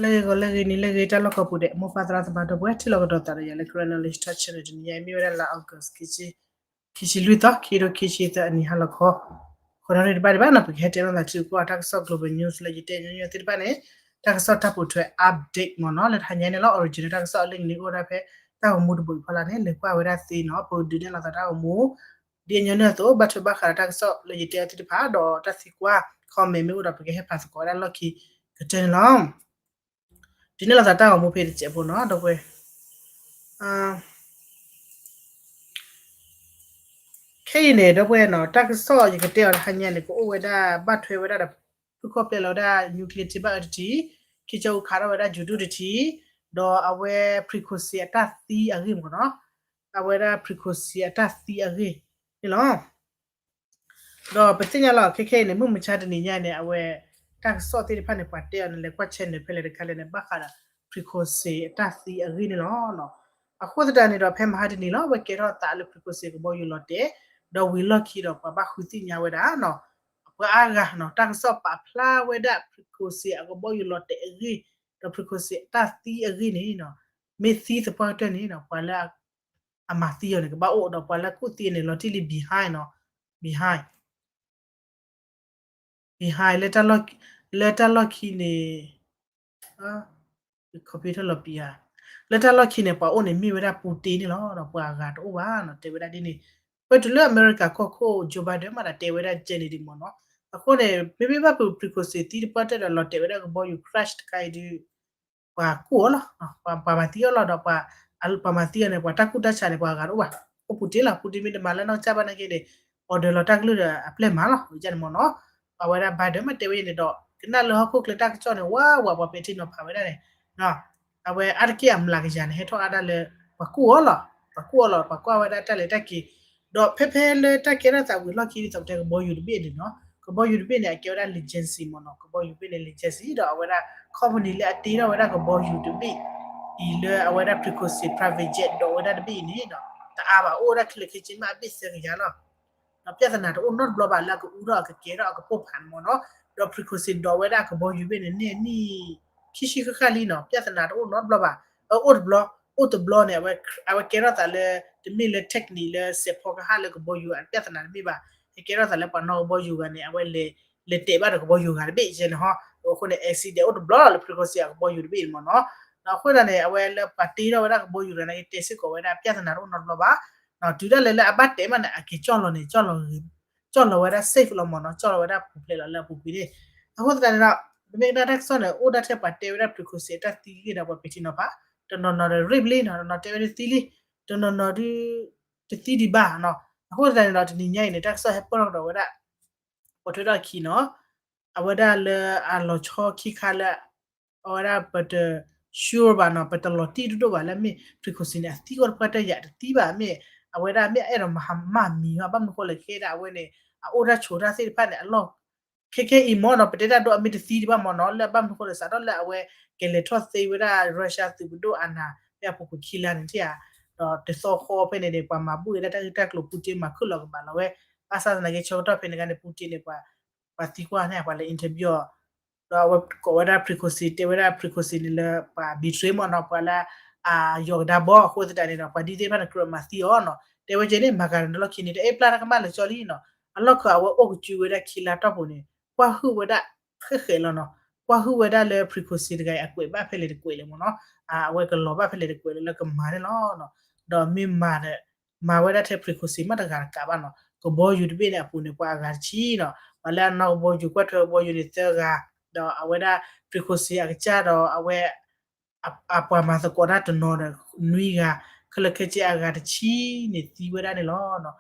လၢဂ့ၤဂီၤလၢဂ့ၤနံၤလၢဂ့ၤ တၢ်လီၢ်ကိးပူၤဒဲး မိၢ်ပၢ်သရၣ်သမါဒီပုၢ်ဝဲၢ် ထံၣ်လိာ်ကဒီးသးဒီးယၤလၢ Karen Knowledge Talk Channel တနံၤညါအံၤ မ့ၢ်ဝဲဒၣ်လါ August ခံဆံလွံၢ်သီ ခံကထိခံဆံသၢအနံၤဟါလီၤခီ, ဃိးနၣ်ရံၣ်တဘၣ်ဒံးဘၣ်နီၤ ပကဟဲတဲလိာ်သးထံကီၢ်တၢ်ကစီၣ် global news လၢယတဲညီနုၢ်သ့ၣ်တဖၣ်န့ၣ် တၢ်ကစီၣ်တၢ်ပိာ်ထွဲ update မ့ၢ်နီၤ လၢတဟါညါန့ၣ်လီၤ. Original တၢ်ကစီၣ်အလၢညါန့ၣ် အိၣ်ဝဲဒၣ်ဖဲတၢ်ဂီၤမူတဘိးအံၤဖီလာ်န့ၣ် လဲၤကွၢ်ဝဲဒၣ်သ့နီၤ ပကဒုးနဲၣ်လိာ်သးတၢ်ဂီၤမူ ဒ်အညီနုၢ်အသိး ဘၣ်ထွဲဘၣ်ဃးဒီးတၢ်ကစီၣ်လၢယတဲအီၤသ့ၣ်တဖၣ် ဒီးတၢ်သံကွၢ် comment မ့ၢ်အိၣ်ဒီး ပကဟဲပာ်သကိးဝဲဒၣ်လီၢ်ခံကတၢၢ်န့ၣ်လီၤ. ဒုးနဲၣ်လိာ်သးတၢ်ဂီၤမူဖဲတစဲးဖိနီၤ ဒီပုၢ်ဝဲၢ် ခဲအံၤန့ၣ် ဒီပုၢ်ဝဲၢ်နီၤ တၢ်ကစီၣ်ယကတဲအီၤတဟါညါန့ၣ် ကအိၣ်ဝဲဒၣ် ဘၣ်ထွဲဝဲဒၣ်ဒီး ဖုခီၣ်ဖျဲးလီၤဝဲဒၣ် nuclear ထံဘၣ်အၢတထံၣ်, ခ့ကၠီအူခးထီၣ်ဝဲဒၣ် ယူၤဒူၣ်တထံၣ်, ဒီးအဝဲ frequency အတၢ်သံအဂ့ၢ်မ့ၢ်နီၤ, အဝဲဒၣ် frequency အတၢ်သံအဂ့ၢ်န့ၣ်လီၤ. ဒီးပသ့ၣ်ညါလီၤ ခဲခဲအံၤန့ၣ် မုၢ်မဆါတနံၤညါအံၤန့ၣ် အဝဲ တၢ်ကစီၣ်သ့ၣ်တဖၣ်န့ၣ် ပှၤတဲအီၤန့ၣ် လဲၤကွၢ် channel ဖဲလဲၣ်တခါလဲၣ်န့ၣ် ဘၣ်ဃးဒီး frequency အတၢ်သံအဂ့ၢ်န့ၣ်လီၤ. အဃိသတးန့ၣ်ဒီး ဖဲမဟါတနံၤလီၤ အဝဲကဲထီၣ်သးလၢ frequency ကဘီယူၤလီၤတဲာ်, ဒီးဝံၤလီၢ်ခံဒီး ပှၤဘၣ်ဃုသ့ၣ်ညါဝဲဒၣ်နီၤ, ပှၤအါဂၤနီၤ တၢ်ကစီၣ်ပာ်ဖျါဝဲဒၣ် frequency အကဘီယူၤလီၤတဲာ်အဂ့ၢ်, ဒီး frequency အတၢ်သံအဂ့ၢ်န့ၣ်နီၤ, မ့ၢ်သံသပှၢ်ကတၢၢ်န့ၣ်နီၤ ပှၤလၢ အမၤသံအီၤန့ၣ် ကဘၣ်အိၣ်ဒီးပှၤလၢကူၣ်သံန့ၣ် လီၤတံၢ်လံ behind နီၤ, behind, behind လၢတၢ်လီၢ်ခံန့ၣ်, လၢတၢ်လီၢ်ခံန့ၣ် ပှၤအိၣ်န့ၣ်မ့ၢ်ဝဲဒၣ် Putin န့ၣ်လီၤ. ဒီးပှၤအဂၤတအိၣ်ဘၣ်နီၤ တဲဝဲဒၣ်ဒ်န့ၣ်, ပတုၤလၢအမဲရကၤကီၢ်ခိၣ် Joe Biden မးဒီးတဲဝဲဒၣ်ကဲန့ၣ်ဒံးမ့ၢ်နီၤ. အဃိန့ၣ် မ့မ့ၢ်ဘၣ်ဖုး frequency သံတပှၢ်တၢၢ်ဒီးလီၤတဲာ်ဝဲဒၣ်ကဘီယူၤ crash တခါအံၤဒုး ပှၤကူၣ်အီၤလီၤ, ပှၤမၤသံအီၤလီၤဒီး ပှၤမၤသံအီၤန့ၣ် ပှၤတၢ်ကူၣ်တၢ်ဆးန့ၣ် ပှၤဂၤတအိၣ်ဘၣ်, အိၣ် Putin လီၤ. Putin မ့ၢ်တမၤလၢနီၢ်ကစၢ်ဘၣ်နာ်က့န့ၣ် order လီၤတၢ်ကလုၢ်ဒီးအပျဲၢ်မၤလီၤ ဝဲန့ၣ်မ့ၢ်နီၤ. အဝဲဒၣ် Biden မးတဲဝဲန့ၣ်ဒီး ကနၣ်လၢဟီၣ်ခိၣ်ချၢတၢ်ကစီၣ်န့ၣ် ဝးဝး ပှၤပဲာ်ထံနီၤဖးဝဲဒၣ်န့ၣ် အဝဲအါတက့ၢ်အမျးကယၤန့ၣ် ဟဲထီၣ်အါဒၣ်လၢ ပှၤကူၣ်အီၤလီၤ, ပှၤကူၣ်အီၤလီၤ ပှၤကွၢ်ဝဲဒၣ်တၢ်လဲၤတၢ်က့ၤ, ဒီးဖဲဖဲလၢတၢ်ကဲထီၣ်သးဝံၤလီၢ်ခံဒ်သိးပတဲ ကဘီယူၤတဘ့ၣ်န့ၣ်နီၤ, ကဘီယူၤတဘ့ၣ်န့ၣ် အကဲဝဲဒၣ် legend မ့ၢ်နီၤ, ကဘီယူၤတဘ့ၣ်န့ၣ် legend ဒီးအဝဲဒၣ် company လၢအတ့ထီၣ်ဝဲဒၣ်ကဘီယူၤတဘ့ၣ်အံၤလၢအဝဲဒၣ် frequency private jet ဒိးဝဲဒၣ်တဘ့ၣ်အံၤန့ၣ်နီၤ တအါဘၣ် အိၣ်ဝဲဒၣ်ခဲလၢာ်ခဲဆ့မး အဘ့ၣ်သၢကယၤလီၤ. ဒီး ပြဿနာ တအိၣ်နီတဘျီဘၣ် လၢအကအူထီၣ်အကကဲထီၣ်အကပိၢ်ဖးန့ၣ်မ့ၢ်နီၤ, ဒီး frequency ဒိးဝဲဒၣ်ကဘီယူၤဘ့ၣ်န့ၣ် န့ၢ်နံၣ် ခံဆံဃၣ်ဃၣ်လံနီၤ, ပြဿနာ တအိၣ်နီတဘျီဘၣ်. အအိၣ်တဘျီ, အိၣ်တဘျီန့ၣ် အဝဲကဲထီၣ်သးလၢ တမ့ၢ်လၢ technique လၢစဲးဖီကဟၣ်လၢကဘီယူၤအပြဿနာတမ့ၢ်ဘၣ်, ဟဲကဲထီၣ်သးလၢပှၤနီၢ်ကဘီယူၤဂၤန့ၣ် အဝဲလဲၤတဲာ်ဘၣ်ဒီးကဘီယူၤဂၤတဘ့ၣ်ယဲန့ၣ်ဟီ, အဃိန့ၣ် accident အိၣ်တဘျီလီၤလၢ frequency အကဘီယူၤတဘ့ၣ်န့ၣ်မ့ၢ်နီၤ. ဒီးအဃိသတးန့ၣ် အဝဲလၢပှၤတ့ထီၣ်ဝဲဒၣ်ကဘီယူၤတဂၤန့ၣ် ကတဲစ့ၢ်ကီးဝဲဒၣ် ပြဿနာ တအိၣ်နီတဘျီဘၣ်. တုၤဒၣ်လဲာ်လၢအဘၣ်တဲာ်မးန့ၣ် အက့ၤကၠီၣ်လီၤန့ၣ် ကၠီၣ်လီၤဝဲဒၣ် safe လီၤမ့ၢ်နီၤ, ကၠီၣ်လီၤဝဲဒၣ်ပူၤဖျဲးလီၤလၢအပူၤကွံာ်န့ၣ်. အဃိသတးန့ၣ်ဒီး ပမ့ၢ်ကနၣ်တၢ်ကစီၣ်န့ၣ် အိၣ်ဒၣ်ထဲပှၤတဲဝဲဒၣ် frequency အတၢ်သံဂ့ၢ်ဒီးပှၤပဲာ်ထံနီၤဖး, တနီၤနီၤဒီး ရ့ၣ်ဘျ့နီၤ, တနီၤတဲဝဲဒၣ်သံလံ, တနီၤနီၤဒုး တသံဒံးဘၣ်နီၤ. အဃိသတးန့ၣ်ဒီး တနံၤညါအံၤန့ၣ် တၢ်ကစီၣ်ဟဲပၢၢ်ထီၣ်ကဒီးဝဲဒၣ် ပိာ်ထွဲထီၣ်အခံနီၤ, အဝဲဒၣ်လၢအလီၤဆီခံခါလၢ အဝဲဒၣ်ပတ sure ဘၣ်နီၤ, ပတလီၤတံၢ်ဒိၣ်ဒိၣ်ဘၣ်လၢမ့ၢ် frequency န့ၣ် အသံကွၢ်တပှၢ်တၢၢ် ယတသံဘၣ်, မ့ၢ်အဝဲဒၣ်မ့ၢ်အအဲၣ်ဒိးမၤမၤမံၤဘၣ်, ဘၣ်မနုၤဃိလဲၣ် ခဲဒၣ်အဝဲန့ၣ် အအိၣ်တၢ်ဆိးတၢ်သ့ၣ်တဖၣ်န့ၣ် အလီၢ် ခဲခဲအံၤမ့ၢ်နီၤ ပတဲတၢ်ဒိၣ်အမ့ၢ်တသံဒံးဘၣ်မ့ၢ်နီၤ, လၢဘၣ်မနုၤဃိလဲၣ် စးထီၣ်လၢအဝဲ ကလဲၤထီၣ်သ့ဝဲဒၣ် Russia သုးပဒိၣ်အနၢ် ဖဲအပူၤကွံာ်ခံလါန့ၣ်ဧါ, ဒီးတသီဃီဖဲန့ၣ်န့ၣ် ပှၤမၤဘူၣ်ဝဲဒၣ်တၢ်ဂ့ၢ်တၢ်ကျိၤ Putin မၤခုၣ်လီၤကမၣ်လီၤဝဲ, ဘၣ်ဆၣ်သနာ်က့ ဆၢကတီၢ်ဖဲန့ၣ်ဂၤန့ၣ် Putin န့ၣ် ပှၤသံကွၢ်န့ၣ် ပှၤလဲၤ interview ဒီးအဝဲကိးဝဲဒၣ် frequency တဲဝဲဒၣ် frequency န့ၣ်လၢပှၤ betray မ့ၢ်နီၤ, ပှၤလၢအယီၤကဒါဘီ အဃိသတးန့ၣ်ဒီး ပှၤဒ်သ့ၣ်တဖၣ်န့ၣ် ကြၢးမၤသံအီၤနီၤ, တဲဝဲကဲန့ၣ် မၤဂၤန့ၣ်လီၢ်ခံန့ၣ် တအဲၣ်ပျၢ်တၢ်ကမၣ်လၢာ်ကၠီလံနီၤ, အလီၢ်ခၢၣ်အဝဲအိၣ်ကစုဝဲဒၣ်ခံလါတီၢ်ပူၤန့ၣ် ကွၢ်ဟုၣ်ဝဲဒၣ် ဃဲးဃဲးလီၤနီၤ, ကွၢ်ဟုၣ်ဝဲဒၣ်လၢ frequency တဂၤအံၤ အကွဲးဘၣ်ဖဲလဲၣ်တကွဲးလဲၣ်မ့ၢ်နီၤ, အဝဲကလီၤဘၣ်ဖဲလဲၣ်တကွဲးလဲၣ်လၢကမၤန့ၣ်လီၤ. ဒီးမ့ၢ်မၤဒီး မၤဝဲဒၣ်ထဲ frequency မ့ၢ်တဂၤတကးဘၣ်နီၤ, ကဘီယူၤတဘ့ၣ်န့ၣ်အပူၤန့ၣ် ပှၤအဂၤတဆံနီၤ, ပှၤလၢအနီၢ်ကဘီယူၤ ကွၢ်ထွဲကဘီယူၤန့ၣ်သၢဂၤ, ဒီးအဝဲဒၣ် frequency အကစၢ်ဒီးအဝဲ အပှၤမၤသကိးတၢ်တနီၤဒီးနွံဂၤ, ခဲလၢာ်ခဲဆ့အဂၤတဆံန့ၣ်သံဝဲဒၣ်န့ၣ်လီၤ.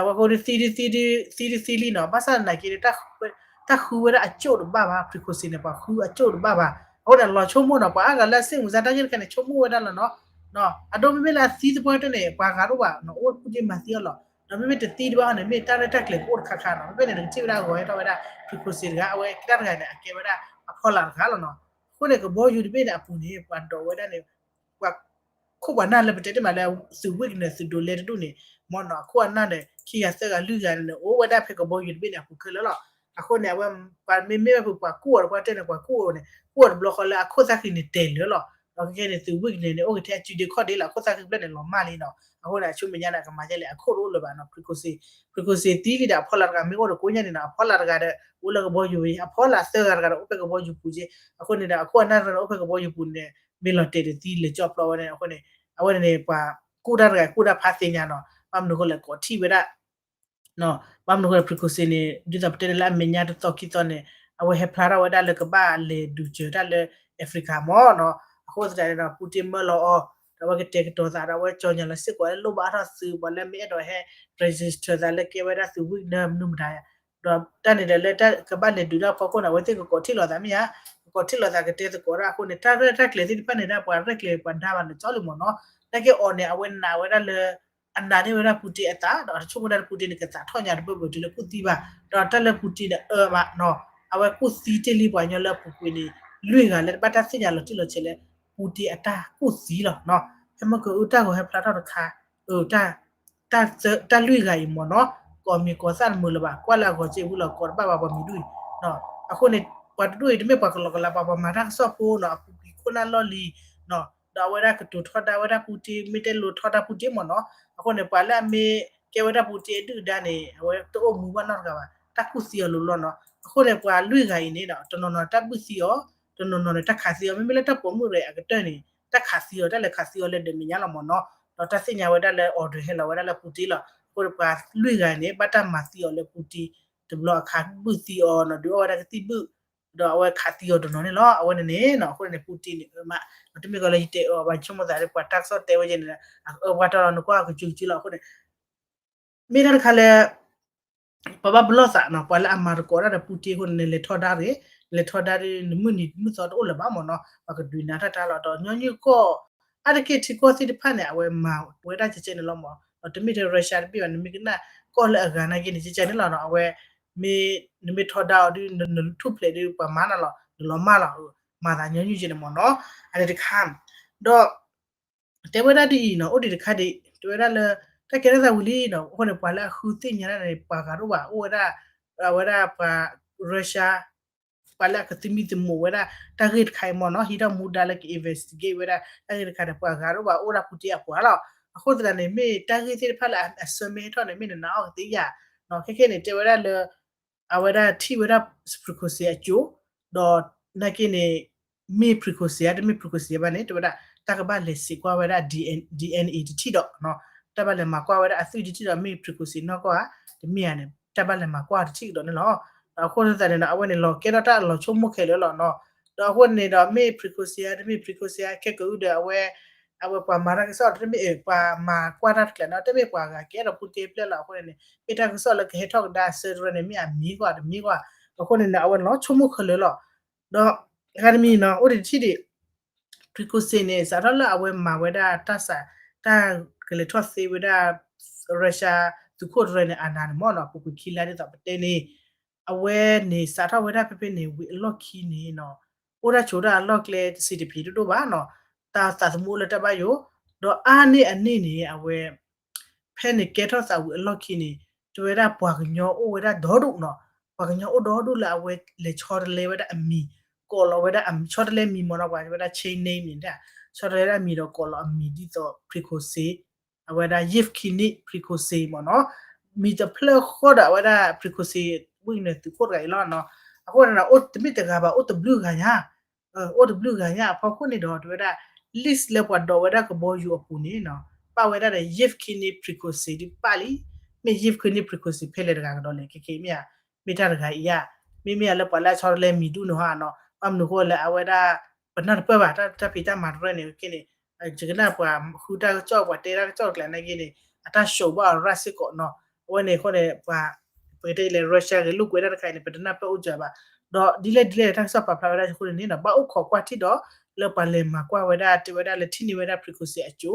အဝဲဃိဒုးသံဒုးသံဒုးသံဒုးသံလံနီၤ, ဘၣ်ဆၣ်သနာ်က့ တၢ်ဃုဝဲဒၣ်အကၠိၣ်တဘၣ်ဘၣ်, frequency န့ၣ် ပှၤဃုအကၠိၣ်တဘၣ်ဘၣ်, အဃိန့ၣ် လီၤဆိကမိၣ်နီၤ, ပှၤအါဂၤလၢအစ့ၣ်မုၢ်စါတၢ်ဂ့ၢ်တခါန့ၣ် ဆိကမိၣ်ဝဲဒၣ်လီၤနီၤ, အဒိမ့မ့ၢ်လၢအသံသပှၢ်တၢၢ်န့ၣ် ပှၤဂၤတအိၣ်ဘၣ်နီၤ, အိၣ်ဝဲ Putin မၤသံအီၤလီၤ, ဒီးမ့မ့ၢ်တသံတဘၣ်န့ၣ် မ့ၢ်တၢ်ရဲၣ်တၢ်ကျဲၤကအိၣ်တခါခါနီၤ, မ့မ့ၢ်န့ၣ်နကထံၣ်ဝဲဒၣ်အဂီၤဟဲထီၣ်ဝဲဒၣ် frequency တဂၤ, အဝဲကတၢၢ်တဂၤန့ၣ် အကဲဝဲဒၣ်အဖီလာ်တဂၤလီၤနီၤ. အဃိန့ၣ် ကဘီယူၤတဘ့ၣ်န့ၣ်အပူၤန့ၣ် ပှၤဒိးဝဲဒၣ်န့ၣ် ပှၤ ခိၣ်ပှၤနၢ်လၢပတဲတ့ၢ်မးလၢ သုး week န့ၣ် သုးဒိးလဲတဒူၣ်န့ၣ် မ့ၢ်နီၤ, အခိၣ်အနၢ်န့ၣ် ခံဂၤသၢဂၤလွံၢ်ဂၤန့ၣ် အိၣ်ဝဲဒၣ်ဖဲကဘီယူၤတဘ့ၣ်န့ၣ်အပူၤခဲလၢာ်လီၤ. အဃိန့ၣ် အဝဲ ပှၤမ့မ့ၢ်ဝဲပှၤကူၣ်အီၤဒီး ပှၤတဲန့ၣ် ပှၤကူၣ်အီၤန့ၣ် ကူၣ်အီၤတဘျီဃီလၢအခိၣ်သၣ်ဃံန့ၣ်တဲာ်လၢာ်လီၤ. ဒီးခဲကနံၣ်န့ၣ် သုးဝံၣ်န့ၣ်န့ၣ် အိၣ်ကထဲအစုဒ့ခီၣ်ဒ့လီၤ, အခိၣ်သၣ်ဃံဖျၢၣ်န့ၣ်လီၤမၢ်လံနီၤ. အဃိန့ၣ် အဆူမဲာ်ညါန့ၣ် အကမၤဒ်လဲၣ် အခိၣ်တအိၣ်လၢၤဘၣ်နီၤ. Princess, Princess သံလံဒီး အဖီလာ်တဂၤမ့ၢ်အိၣ်ဒီးကိးညါန့ၣ်နီၤ, အဖီလာ်တဂၤဒီး အိၣ်လၢကဘီယူၤ, အဖီလာ်သၢဂၤတဂၤဒီး အိၣ်ဖဲကဘီယူၤပူၤက့. အဃိန့ၣ်ဒီး အခိၣ်အနၢ်တဂၤန့ၣ် အိၣ်ဖဲကဘီယူၤပူၤန့ၣ် မ့ၢ်လီၤတဲာ်တသံလဲၤကၠီၣ်ပျီဝဲန့ၣ်. အဃိန့ၣ် အဝဲန့ၣ်န့ၣ် ပှၤကူၣ်တၢ်တဂၤ ကူၣ်တၢ်ဖးသ့ၣ်ညါနီၤ, ဘၣ်မနုၤအဃိလဲၣ် ကိးထံၣ်ဝဲဒၣ် ဘၣ်မနုၤအဃိလဲၣ် Princess န့ၣ် ဒ်သိးပတဲန့ၣ်လၢအမဲာ်ညါတသီခံသီန့ၣ် အဝဲဟဲဖျါထီၣ်ဝဲဒၣ်လၢကဘၣ်လဲၤဒုးစၢၤတၢ်လၢ Africa မ့ၢ်နီၤ. အဃိသတးန့ၣ်ဒီး Putin မၢလီၤအီၤ ဒီးအဝဲကတဲာ်ကတီၤသးဒီး အဝဲကၠီၤညါလီၤစ့ၢ်ကီးလၢ လိၣ်ဘၣ်အါထီၣ်သုး ပှၤလၢမ့ၢ်အဲၣ်ဒိးဟဲ register သးလၢကဲဝဲဒၣ်သုးဝံၣ်နၢမနုၤမတၤ ဒီးတၢ်န့ၣ်ဒီးလၢတၢ်ကဘၣ်လဲၤဒုးတၢ်ဖီခိၣ်န့ၣ် အဝဲသ့ၣ်ကကိးထံၣ်လိာ်သးမ့ၢ်ဧါ, ကကိးထံၣ်လိာ်သးကတဲသကိးတၢ်အဃိန့ၣ် တၢ်ရဲၣ်တၢ်ကျဲၤသ့ၣ်တဖၣ်န့ၣ်ဒၣ် ပှၤရဲၣ်ကျဲၤပှၤဒါဘၣ်န့ၣ် ကၠီလံမ့ၢ်နီၤ. နာ်က့အီၤန့ၣ် အဝဲနာ်ဝဲဒၣ်လၢ အနာ်န့ၢ်ဝဲဒၣ် Putin အသး ဒီးတဆိကမိၣ်ဒၣ် Putin န့ၣ် ကသးထီၣ်ညါတဘၢဘၢတုၤလၢကူၣ်သံဘၣ်, ဒီးတၢ်လၢ Putin န့ၣ် အၢမးနီၤ, အဝဲကူၣ်သံတ့ၢ်လံပှၤကညီလၢအပူၤကွံာ်န့ၣ် လွံၢ်ဂၤလၢတဘၣ်တၢ်သ့ၣ်ညါလီၤတံၢ်လီၤဆဲးလၢ Putin အတၢ်ကူၣ်သံလီၤနီၤ. ဖဲမ့ၢ်ကအုၣ်တၢ်ဂီၤဟဲဖျါထီၣ်တခါ တၢ်လွံၢ်ဂၤအံၤမ့ၢ်နီၤ, ကိးမံၤကိးသၣ်တမုာ်လၢၤဘၣ်, ကွၢ်လၢအဂီၤစ့ၢ်ဝံၤလီၤ ကိးတဘၣ်ဘၣ်ပှၤမံၤဒူၣ်အံၤ. အဃိန့ၣ် ပှၤတဒူၣ်အံၤ တမ့ၢ်ပှၤကလီကလီ ပှၤပှၤမၤတၢ်ကစီၣ်ဖိနီၤ, အပူၤကွံာ်ခိၣ်နၢ်လီၢ်လံၤ ဒီးအဝဲဒၣ်ကတိၤထီဒါဝဲဒၣ် Putin မ့ၢ်တဲလိၤထီဒါ Putin မ့ၢ်နီၤ. အဃိန့ၣ် ပှၤလၢအမ့ၢ်ကဲဝဲဒၣ် Putin အဒုၣ်အဒါန့ၣ် အဝဲတအိၣ်မူဘၣ်နီတဂၤဘၣ်, တၢ်ကူၣ်သံအီၤလိၤလီၤနီၤ. အဃိန့ၣ် ပှၤလွံၢ်ဂၤအံၤန့ၣ် တနီၤနီၤတၢ်ဘုၣ်သံအီၤ, တနီၤနီၤန့ၣ် တၢ်ခးသံအီၤ, မ့မ့ၢ်လၢတၢ်ပိာ်မုၣ်ရဲၣ်အကတၢၢ်န့ၣ် တၢ်ခးသံအီၤ တၢ်လဲၤခးသံအီၤလၢဒၢးမဲာ်ညါလီၤမ့ၢ်နီၤ. ဒီးတၢ်သ့ၣ်ညါဝဲဒၣ်လၢ order ဟဲလီၤဝဲဒၣ်လၢ Putin လီၤ. အဃိန့ၣ် ပှၤလွံၢ်ဂၤန့ၣ် ဘၣ်တၢ်မၤသံအီၤလၢ Putin တဘျီအခါ ဘုၣ်သံအီၤနီၤ, ဒုးအီၣ်ဝဲဒၣ်ကသံၣ်ဘုၣ်, ဒီးအဝဲခးသံအီၤတနီၤန့ၣ်လီၤ. အဝဲန့ၣ်န့ၣ် အဃိန့ၣ် Putin န့ၣ် အၢမး, တမ့ၢ်ကီးလၢယတဲအၢဘၣ် ဆိကမိၣ်သးလၢပှၤတၢ်ကစီၣ်တဲဝဲယဲန့ၣ် အအၢပှၤတၢ်လီၤ နကွၢ်ကစုကစုလီၤ. အဃိန့ၣ် မ့ၢ်တၢ်တခါလၢ ပှၤဘၣ်ပလီၢ်သးနီၤ, ပှၤလၢအမၤသကိးတၢ်ဒီး Putin အဃိန့ၣ် နလဲၤထီဒါတဂ့ၤ, နလဲၤထီဒါဒီး နမုၢ်နံၤမုၢ်သီတအိၣ်လၢၤဘၣ်မ့ၢ်နီၤ, ပှၤကဒုးနၤတၢ်တၢ်လီၤ. ဒီးညီနုၢ်ကီၢ် အါတက့ၢ်ထံကီၢ်သ့ၣ်တဖၣ်န့ၣ် အဝဲမၤဝဲဒၣ်ကဲကဲန့ၣ်လီၤမ့ၢ်, ဒီးတမ့ၢ်ထဲ Russia တဘ့ၣ်ဘၣ်, နမ့ၢ်ကနၣ်ကီၢ်လၢအဂၤနာ်က့န့ၣ် ကဲကဲန့ၣ်လီၤနီၤ. အဝဲ မ့ၢ်နမ့ၢ်ထီဒါအီၤဒီး နထူၣ်ဖျဲးဒီး ပှၤမၤနၤလီၤ, နလီၤမၢ်လီၤ, မၤသးညီနုၢ်ကဲန့ၣ်မ့ၢ်နီၤ, အန့ၣ်တခါ, ဒီး တဲဝဲဒၣ်ဒ်အံၤနီၤ, အိၣ်ဒံးတခါဒံး တဲဝဲဒၣ်လၢ တၢ်ကဲထီၣ်သးဝံၤလံနီၤ, အဃိန့ၣ် ပှၤလၢအဃုသ့ၣ်ညါတၢ်န့ၣ် ပှၤဂၤတအိၣ်ဘၣ်, အိၣ်ဝဲဒၣ် အဝဲဒၣ်ပှၤ Russia ပှၤလၢအကသမံသမိးဝဲဒၣ် တၢ်ဂ့ၢ်တခါအံၤမ့ၢ်နီၤ, ဟံးထီၣ်မူဒါလၢက investigate ဝဲဒၣ် တၢ်ဂ့ၢ်တခါန့ၣ် ပှၤဂၤတအိၣ်ဘၣ် အိၣ်ဒၣ် Putin အပှၤလီၤ. အဃိသတးန့ၣ် မ့ၢ်တၢ်ဂ့ၢ်သ့ၣ်တဖၣ်လၢအဆၢမ့ၢ်ဟဲထီၣ်န့ၣ် မ့ၢ်နနၤအီၣ်ကသ့ဧါ, ခဲခဲန့ၣ် တဲဝဲဒၣ်လၢ အဝဲဒၣ်ထံၣ်ဝဲဒၣ် Prigozhin အစိၤ, ဒီးနာ်က့န့ၣ် မ့ၢ် Prigozhin ဧါ တမ့ၢ် Prigozhin ဘၣ်န့ၣ် တဲဝဲဒၣ် တၢ်ကဘၣ်လဲၤစံးကွၢ်ဝဲဒၣ် DNA တထံၣ်ဒီး, တၢ်ဘၣ်လဲၤမၤကွၢ်ဝဲဒၣ်အသွံၣ်တထံၣ်ဒီး မ့ၢ် Prigozhin နီၢ်ကီၢ်ဧါ, တမ့ၢ်ဧါန့ၣ် တၢ်ဘၣ်လဲၤမၤကွၢ်တထံၣ်ကဒီးန့ၣ်လီၤ. ဒီးအဃိသတးန့ၣ်ဒီး အဝဲန့ၣ်လီၤကဲထီၣ်တၢ်လီၤဆိကမိၣ်ခဲလၢာ်လီၤနီၤ. ဒီးအဃိန့ၣ်ဒီး မ့ၢ် Prigozhin ဧါ တမ့ၢ် Prigozhin ဧါ ခဲကအုဒီးအဝဲ အဝဲပှၤမၤတၢ်ကစီၣ် တမ့ၢ် ပှၤမၤကွၢ်တၢ်တကျါနီၤ, တမ့ၢ်ပှၤဂၤကဲဒီး Putin ဖျၢၣ်လီၤ. အဃိန့ၣ်န့ၣ် မ့ၢ်တၢ်ကစီၣ်လၢကဟဲထီၣ်ကဒါအဆၢတရၢန့ၣ် မ့ၢ်အမံၤကွၢ်တမံၤကွၢ်, အဃိန့ၣ်န့ၣ် အဝဲလီၤဆိကမိၣ်ခဲလၢာ်လီၤ. ဒီးအဂၤတမံၤနီၤ အိၣ်ဒံးတထံၣ်ဒံး Prigozhin န့ၣ် စးထီၣ်လၢအဝဲမၤဝဲဒၣ်တၢ်စး တၢ်ကလဲၤထီၣ်သ့ဝဲဒၣ် Russia သုးခိၣ်တရၢန့ၣ် အနၤန့ၣ်မ့ၢ်နီၤ ပူၤကွံာ်ခံလါဒ်သိးပတဲန့ၣ် အဝဲန့ၣ်စးထီၣ်ဝဲဒၣ်ဖဲဖဲန့ၣ် ဝံၤအလီၢ်ခံန့ၣ်နီၤ အိၣ်ဒၣ်ဆိးဒၣ်အလီၢ်ကျဲတစံးတဖျံးဒိၣ်ဒိၣ်ဘၣ်နီၤ, တၢ်သးသမူအိၣ်လၢတၢ်ဘၣ်ယိၣ်, ဒီးအါန့ၢ်အန့ၣ်န့ၣ် အဝဲ ဖဲန့ၣ်ကဲထီၣ်သးဝံၤအလီၢ်ခံန့ၣ် တဲဝဲဒၣ်ပှၤကညီအိၣ်ဝဲဒၣ်ဒီဒူၣ်နီၤ, ပှၤကညီအိၣ်ဒီဒူၣ်လၢအဝဲလဲၤဆီတလဲဝဲဒၣ်အမံၤ, ကိးလီၤဝဲဒၣ်အမံၤ ဆီတလဲမံၤမ့ၢ်နီၤ ပှၤဝဲဒၣ် chain name န့ၣ် ဆီတလဲဝဲဒၣ်အမံၤဒီးကိးလီၤအမံၤဒ်သိး Prigozhin အဝဲဒၣ် Yevgeny Prigozhin မ့ၢ်နီၤ, မံၤတဖျၢၣ်ဃီဒီးအဝဲဒၣ် Prigozhin ဝံၣ်န့ၣ်သုးခိၣ်တဂၤအံၤလီၤနီၤ, အဃိန့ၣ် အိၣ်တမ့ၢ်တဂၤဘၣ် အိၣ်တဘျုးဂၤညါ အိၣ်တဘျုးဂၤညါအဖီခိၣ်န့ၣ်ဒီး တဲဝဲဒၣ် list လၢပှၤဒိးဝဲဒၣ်ကဘီယူၤအပူၤန့ၣ်နီၤ ပာ်ဝဲဒၣ်ဒီး Yevgeny Prigozhin ဒ်ပာ်လံ, မ့ၢ် Yevgeny Prigozhin ဖဲလဲၣ်တဂၤကဒီးလဲၣ် ခဲခဲမ့ၢ်ဧါ, မ့ၢ်တၢ်တဂၤအံၤဧါ, မ့မ့ၢ်ဧါလၢပှၤလၢအဆီတလဲမံၤဒူၣ်န့ၣ်ဟီနီၤ ဘၣ်မနုၤဃိလၢအဝဲဒၣ် ပနၢ်တပၢၢ်ဘၣ် တၢ်ဖံးတၢ်မၤတရၢန့ၣ် ခဲန့ၣ် ယကနၣ်ပှၤဃုတၢ်ကစီၣ် ပှၤတဲတၢ်ကစီၣ်တကျါနာ်က့န့ၣ် အတၢ် show ဘၣ်အီၤရၣ်စ့ၢ်ကီးနီၤ, အဝဲန့ၣ်အဃိန့ၣ် ပှၤ ပကတဲလဲၣ် Russia ဂ့ၤလိာ်ကွဲတၢ်တခါအံၤန့ၣ် ပတနၢ်ပၢၢ်အိၣ်စၢၤဘၣ်, ဒီးဒ်လဲၣ်ဒ်လဲၣ်တၢ်ကစီၣ်ပာ်ဖျါဝဲဒၣ်အဃိန့ၣ်နီၤ ဘၣ်အိၣ်ခိးကွၢ်ထံၣ်ဒီး လၢပှၤလဲၤမၤကွၢ်ဝဲဒၣ် တဲဝဲဒၣ်လၢထံၣ်န့ၢ်ဝဲဒၣ် Prigozhin အစိၤ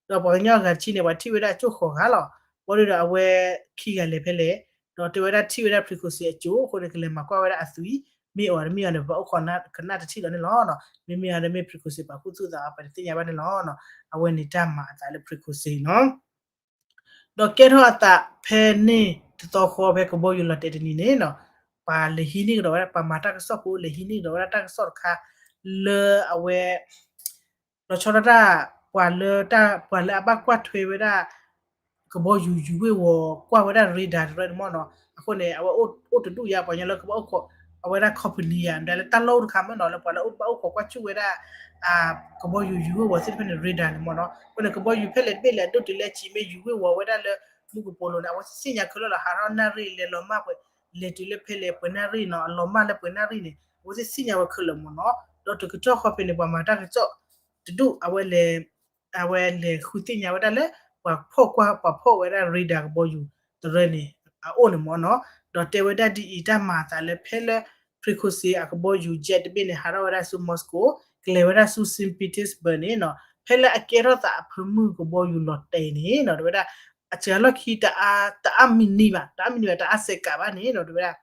ဒီးပှၤကညီအဂၤတဆံန့ၣ် ပှၤထံၣ်ဝဲဒၣ်အစိၣ်ဃီၤဂၤလီၤ, ဘၣ်ဒီးအဝဲခံဂၤလဲၤဖဲလဲၣ်, ဒီးတဲဝဲဒၣ်ထံၣ်ဝဲဒၣ် Prigozhin အစိၤ အဃိန့ၣ် ကလဲၤမၤကွၢ်ဝဲဒၣ်အသွံၣ် မ့ၢ်အီၤတမ့ၢ်အီၤန့ၣ် ပဘၣ်အိၣ်ခိးကနၣ်တထံၣ်လီၤန့ၣ်လီၤ, မ့မ့ၢ်အီၤဒီးမ့ၢ် Prigozhin ပာ်ခူသူၣ်သး ပတသ့ၣ်ညါဘၣ်န့ၣ်လီၤ, အဝဲန့ၣ်တၢ်မၤအသးလၢ Prigozhin နီၤ, ဒီးကဲထီၣ်အသးဖဲန့ၣ်တသီဃီဖဲကဘီယူၤလီၤတဲာ်တနံၤန့ၣ်နီၤ, ပှၤလဲၤဟံးန့ၢ်ကဒီးဝဲဒၣ် ပှၤမၤတၢ်ကစီၣ်ဖိ လဲၤဟံးန့ၢ်ကဒီးဝဲဒၣ်တၢ်ကစီၣ်တခါ လၢအဝဲ လီၤဆီဒၣ်တၢ် ပှၤလၢ ပှၤလၢအဘၣ်ကွၢ်ထွဲဝဲဒၣ် ကဘီယူၤယူၤဝ့ၢ်ဝီၤ ကွၢ်ဝဲဒၣ် radar တရၢန့ၣ်မ့ၢ်နီၤ. အဃိန့ၣ် အဝဲအိၣ်တဒူၣ်ယါ ပှၤညီလၢကဘၣ်အိၣ်ခိး အဝဲဒၣ် company ယါ မတၤလၢတၢ်လီၢ်အိၣ်တခါမ့ၢ်နီၤ လၢပှၤလၢအိၣ်ဘၣ်အိၣ်ခိးကွၢ်စူၣ်ဝဲဒၣ် ကဘီယူၤယူၤဝ့ၢ်ဝီၤသ့ၣ်တဖၣ်န့ၣ် radar န့ၣ်မ့ၢ်နီၤ. အဃိန့ၣ် ကဘီယူၤဖဲလဲၣ်တဘ့ၣ်လဲၣ် အဒိၣ်တုၤလၢအဆံးမ့ၢ်ယူၤဝ့ၢ်ဝီၤဝဲဒၣ်လၢ မူကပိာ်လိၤန့ၣ် အဝဲသ့ၣ်ညါခဲလၢာ်လီၤ ဟးထီၣ်နၣ်ရံၣ်လဲၤလီၤမၢ်ပှဲၤ လဲၤတုၤလၢဖဲလဲၣ်ပှဲၤနၣ်ရံၣ်နီၤ အလီၤမၢ်လၢပှဲၤနၣ်ရံၣ်န့ၣ် အဝဲသ့ၣ်သ့ၣ်ညါဝဲခဲလၢာ်မ့ၢ်နီၤ. ဒီးတကတီၢ်ဃီဖဲန့ၣ် ပှၤမၤတၢ်ကစီၣ်တဒူၣ် အဝဲလဲၤ အဝဲလဲၤဃုသ့ၣ်ညါဝဲဒၣ်လၢ ပှၤဖီၣ်ကွၢ် ပှၤဖီၣ်ဝဲဒၣ် radar ကဘီယူၤတရၢန့ၣ် အအိၣ်န့ၣ်မ့ၢ်နီၤ. ဒီးတဲဝဲဒၣ်ဒ်အံၤ တၢ်မၤအသးလၢဖဲလၢ Prigozhin အကဘီယူၤ jet တဘ့ၣ်န့ၣ် ဟးထီၣ်ဝဲဒၣ်ဆူ Moscow ကလဲၤဝဲဒၣ်ဆူ Saint Petersburg န့ၣ်နီၤ ဖဲလၢအကဲထီၣ်သးအဖၢမုၢ်ကဘီယူၤလီၤတဲာ်န့ၣ်နီၤ တဲဝဲဒၣ် အစှၤလီၢ်ခံ တအါမံၤနံၤဘၣ် တအါမံၤနံၤဘၣ် တအါစဲးကးဘၣ်န့ၣ်နီၤ တဲဝဲဒၣ်